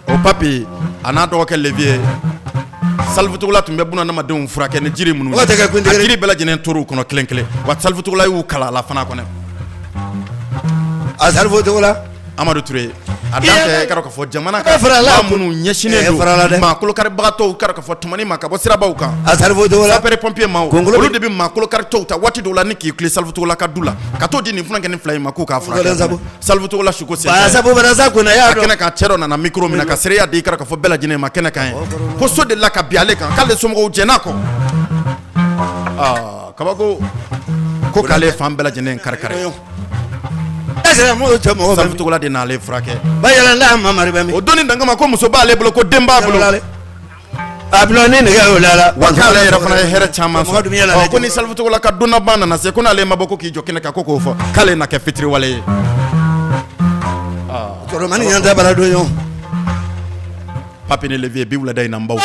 o Papi a n'a dɔgɔkɛ le vieux Salifu Togola tun bɛ bunadamadenw furakɛ ni jiri minnu ye a jiri bɛɛ lajɛlen tor'u kɔnɔ kelen kelen wa Salifu Togola y'u kalan a la fana kɔnɛ a Salifu Togola Amadu Ture a dan tɛ i ka dɔn k'a fɔ jamana ka maa minnu ɲɛsinnen don maa kolokaribagatɔw ka dɔn k'a fɔ tɔmɔni ma ka bɔ sirabaw kan a Salifu Togola sapeur pompier maaw olu de bɛ maa kolokaritɔw ta waati dɔw la ni k'i tilen Salifu Togola ka du la ka t'o di nin funankɛnin fila in ma k'u k'a furakɛ Salifu Togola suko sen a kɛnɛ kan cɛ dɔ nana micro minɛ ka seereya di i ka dɔn k'a fɔ bɛɛ lajɛlen ma kɛnɛ kan ye ko so delila ka bin ale kan k'ale somɔgɔw jɛn'a kɔ aa kabako ko k'ale fan bɛɛ lajɛlen kari kari Salifu Togola de n'ale furakɛ o don dan kama ko muso b'ale bolo ko den b'a bolo a ni nɛgɛ la wa k'ale yɛrɛ fana ye hɛrɛ caman sɔrɔ ko ni Salifu Togola ka don laban nana se ko n'ale ma bɔ ko k'i jɔ kɛnɛ kan ko k'o fɔ k'ale na kɛ fitiriwale ye don Papi ni le vieux bi wulada in na n baw t'a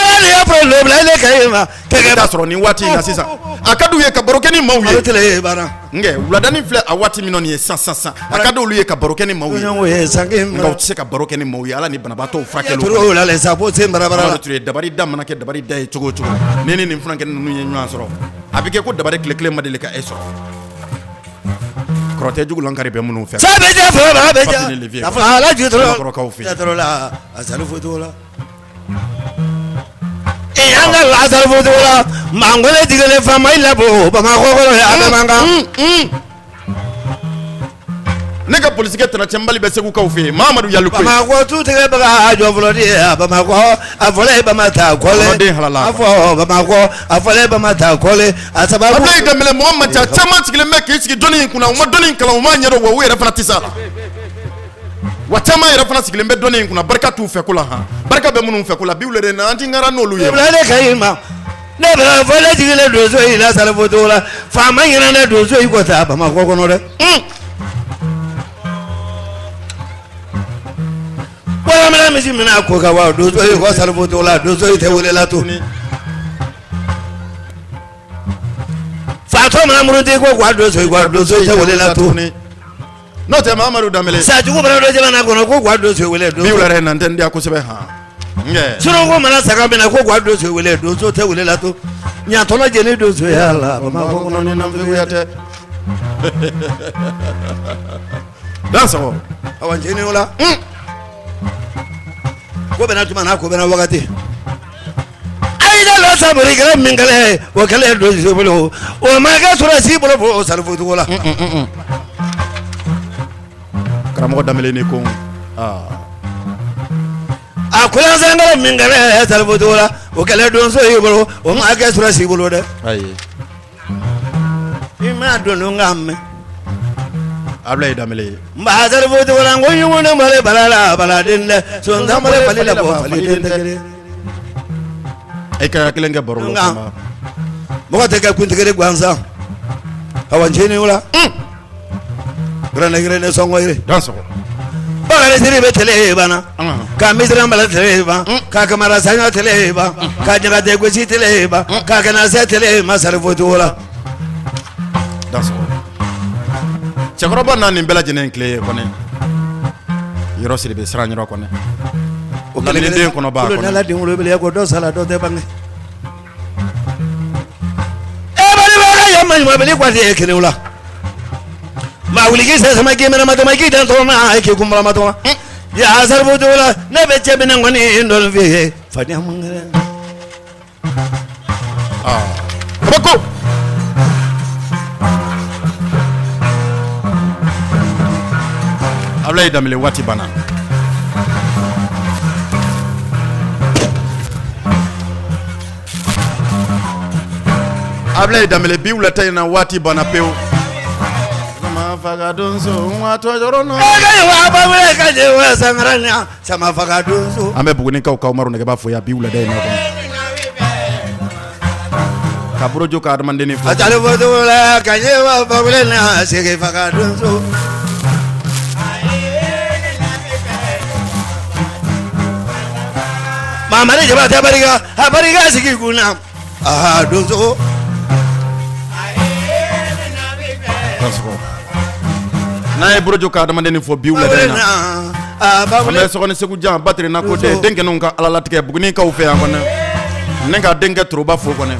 sɔrɔ nin waati in na sisan a ka d'u ye ka baro kɛ ni maaw ye nka wuladanin filɛ a waati min na nin ye sisan sisan a ka d'olu ye ka baro kɛ ni maaw ye nka u tɛ se ka baro kɛ ni maaw ye ala ni banabaatɔw furakɛli dabari da mana kɛ dabari da ye cogo o cogo ni nin funankɛnin ninnu ye ɲɔgɔn sɔrɔ a bɛ kɛ ko dabari tile kelen ma deli ka e sɔrɔ kɔrɔtɛ jugu lankari bɛ minnu fɛ kɔrɔkaw fɛ an ka la Salifu Togola mankole jigin faama i labɔ Bamakɔ kɔnɔ a bɛ man kan. Ne ka polisikɛ tana cɛnbali bɛ segukaw fɛ yen, Mamadu Yalu koyi. Bamakɔ tu tigɛ baga jɔ fɔlɔ de ye Bamakɔ, a fɔlɔ ye Bamata kɔlɛ. Den halala. A fɔ Bamakɔ, a fɔlɔ ye Bamata kɔlɛ, a sababu. Abulayi Danbɛlɛ, mɔgɔ man ca, caman sigilen bɛ k'i sigi dɔnni in kunna, u ma dɔnni in kalan, u m'a ɲɛdɔn, wa u yɛrɛ fana tɛ s'a la. Wa caman yɛrɛ fana sigilen bɛ dɔnni in kunna, barika t'u fɛ ko la han. Barika bɛ minnu fɛ ko la, bi wulada in na, an ti ŋara n'olu ye. Ibrahima ka ɲi ma. Ne bɛ fɔ ne jigilen donso in la Salifotogo la, faama ɲinɛ ne donso in kɔ taa Bamakɔ kɔnɔ dɛ. Waramina misi minɛ a ko kan wa donso in kɔ Salifotogo la, donso in tɛ welela tuguni. Fatɔ mana muruti ko wa donso in kɔ, donso in tɛ welela tuguni. N'o tɛ Mamadu Danbɛlɛ. Sajugu mana don jamana kɔnɔ ko wa donso wele. Bi wulada in na, n tɛ n diya kosɛbɛ han. Suruku mana saga minɛ ko wa donso wele, donso tɛ welela to. Ɲatɔnɔ jeni donsoya la Bamakɔ kɔnɔ ni nafigiya tɛ. Dansɔgɔ. Awa jeni o la. Ko bɛna tuma n'a ko bɛna wagati. Ayi la saburi kɛlɛ min kɛlɛ o kɛlɛ donso bolo, o ma kɛ sɔrɔdasi bolo fo Salifotogo la. Karamɔgɔ Danbɛlɛ ni ko. A kɔɲɔsankɛlɛ min kɛlɛ Salifotogo la, o kɛlɛ donso y'i bolo, o ma kɛ sɔrɔdasi bolo dɛ. Ayi. I m'a don ka mɛn. Abulayi Danbɛlɛ. N ba Salifotogo la, n ko ɲugun bɔlen bala la baladen dɛ, sonsan bɔlen fali la bɔ faliden tɛ kelen. E ka kelen kɛ baro la. Mɔgɔ tɛ kɛ kuntigi gansan. Awa ncinin o la. Gɛrɛnɛ sɔngɔ ye. Dansɔgɔ. Bakari Sidibe tele banna, ka Misira Bala tele ban, ka Kamara Saɲɔ tele ban, ka Jabate Gosi tele ban, ka Kanasɛ tele ma Salifotogo la. Dansɔgɔ. Cɛkɔrɔba n'a nin bɛɛ lajɛlen tile ye kɔni. Yɔrɔ Sidibe siran yɔrɔ kɔni. O Lamini den kɔnɔ b'a kɔnɔ. Kolo den wolobili ko dɔ sala dɔ tɛ bange. E bali ya ma ɲuman bali kwasi e kelen la. Maa wuli k'i sɛ sama k'i mɛnɛ ma tɔmɔ k'i dan tɔmɔ ma k'i kunbala ma tɔmɔ. Ya Salifotogo la, ne bɛ cɛ minɛ kɔni dɔɔnin f'i ye. Fadenya man kɛnɛ. Kabako. Abulayi Danbɛlɛ, waati banna. Abulayi Danbɛlɛ, bi wulata in na, waati banna pewu. Sama faga donso waatɔ yɔrɔ nɔ. Sama faga donso. An bɛ Bugunikaw ka Umaru Nɛgɛba fo yan bi wulada in na kɔnɔ. Ka burujo ka adamadenni fo. A Salifotogo la ka ɲɛ wa bawule na sege faga donso. Mamari Jabatɛ barika a barika sigi kunna aa donso. N'a ye burujo ka adamadenni fo bi wulada in na. An bɛ sɔgɔni segu jan batiri na ko den denkɛninw ka ala latigɛ Bugunikaw fɛ yan kɔnɔ. Ne ka denkɛ Toroba fo kɔnɔ.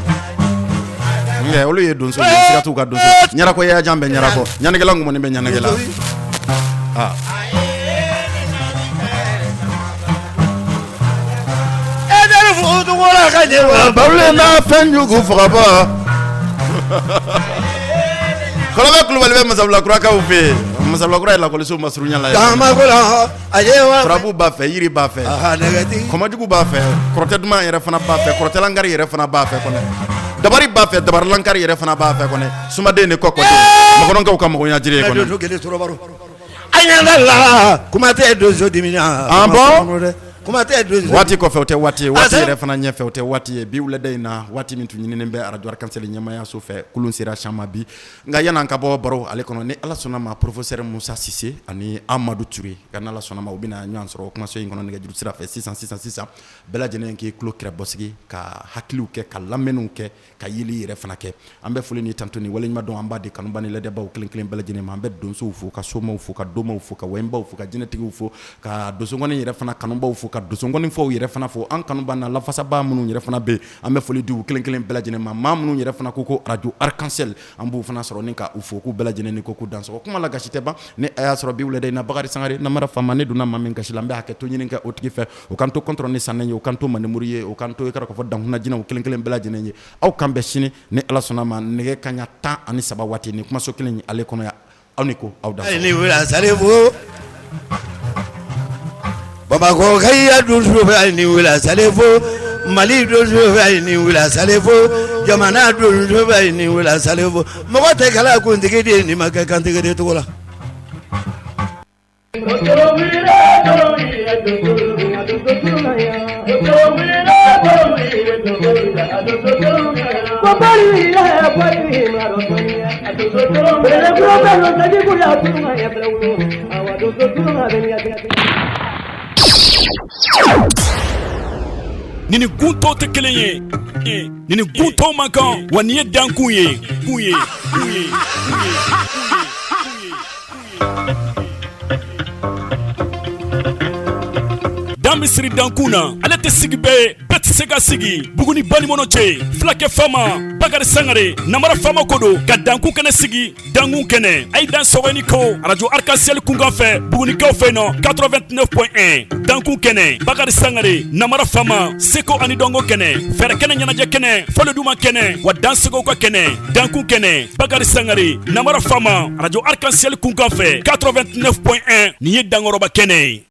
Nka olu ye donso ye, siga t'u ka donso. Ɲarakɔ yajan bɛ ɲarakɔ, ɲanikɛla ŋumani bɛ ɲanikɛla. Aa. Bawule n'a fɛn jugu fagaba. Kɔlɔbɛ Kulubali bɛ Masabilakurakaw fɛ yen. Masabilakura ye lakɔliso masurunya la ye. Turabu b'a fɛ, yiri b'a fɛ, kɔmɔjugu b'a fɛ, kɔrɔtɛ duman yɛrɛ fana b'a fɛ, kɔrɔtɛlankari yɛrɛ fana b'a fɛ kɔnɛ. Dabari b'a fɛ, dabaralankari yɛrɛ fana b'a fɛ kɔnɛ. Sumaden ni kɔkɔden. Makɔnɔkaw ka mɔgɔnya jiri ye kɔnɛ. A la kuma tɛ donso dimi. Ah bon? Kuma tɛ donso. Waati kɔfɛ o tɛ waati ye, waati yɛrɛ fana ɲɛfɛ o tɛ waati ye. Bi wulada in na, waati min tun ɲininen bɛ arajo Arc-en-Ciel ɲɛmaayaso fɛ, kulun sera caman bi. Nka yan'an ka bɔ baro ale kɔnɔ, ni Ala sɔnna ma, professeur Musa Sise ani Amadu Ture ka n'Ala sɔnna ma, u bɛna ɲɔgɔn sɔrɔ kumaso in kɔnɔ nɛgɛjuru sira fɛ sisan sisan sisan. Bɛɛ lajɛlen k'i tulo kɛrɛ bɔsigi ka hakiliw kɛ ka lamɛnniw kɛ ka yeli yɛrɛ fana kɛ. An bɛ foli ni tanto ni waleɲuman dɔn an b'a di kanuba ni lajɛbaw kelen kelen bɛɛ lajɛlen ma. An bɛ donsow fo, ka somaw fo, ka domaw fo, ka wɛnbaw fo, ka jinɛtigiw fo, ka donsonkɔni yɛrɛ fana kanubaw fo, ka donsonkɔni fɔw yɛrɛ fana fo. An kanuba n'a lafasabaa minnu yɛrɛ fana bɛ yen, an bɛ foli di u kelen kelen bɛɛ lajɛlen ma. Maa minnu yɛrɛ fana ko arajo Arc-en-Ciel, an b'u fana sɔrɔ ni ka u fo k'u bɛɛ lajɛlen ni ko k'u dansɔgɔ. Kuma la gasi tɛ ban. Ni a y'a sɔrɔ bi wulada in na, Bakari Sangare namara faama, ne donna maa min gasi la, n bɛ hakɛ to ɲini kɛ o tigi fɛ. O kan to kɔntɔrɔn ni sannen ye, o kan to mandemuru ye, o kan to i k'a dɔn k'a fɔ dankunna jinɛw kelen kelen bɛɛ lajɛlen ye. Aw kan bɛn sini ni Ala sɔnna ma, nɛgɛ kanɲɛ 13 waati ni kumaso kelen ale kɔnɔ yan. Aw ni ko aw da ni wula salifu Bamakɔ ka donso fɛ ni wula salifu Mali donso fɛ ni wula salifu jamana donso fɛ ni wula salifu mɔgɔ tɛ kɛla kuntigi di ni ma kɛ kantigi di cogo la. Ni ni gun tɔw tɛ kelen ye, ni ni gun tɔw man kan, wa nin ye dankun ye kun ye kun ye. Dan bɛ siri dankun na, ale tɛ sigi bɛɛ ye, bɛɛ tɛ se ka sigi. Buguni banikɔnɔ cɛ, fulakɛ faama Bakari Sangare, namara faama ko don ka dankun kɛnɛ sigi. Dankun kɛnɛ, a ye dan sɔgɔ ni ko arajo Arc-en-Ciel kunkan fɛ Bugunikaw fɛ nɔ 89.1. Dankun kɛnɛ, Bakari Sangare, namara faama, seko ani dɔnko kɛnɛ, fɛɛrɛ kɛnɛ, ɲɛnajɛ kɛnɛ, fɔli duman kɛnɛ, wa dansegow ka kɛnɛ. Dankun kɛnɛ, Bakari Sangare, namara faama, arajo Arc-en-Ciel kunkan fɛ 89.1. Nin ye dankɔrɔba kɛnɛ ye.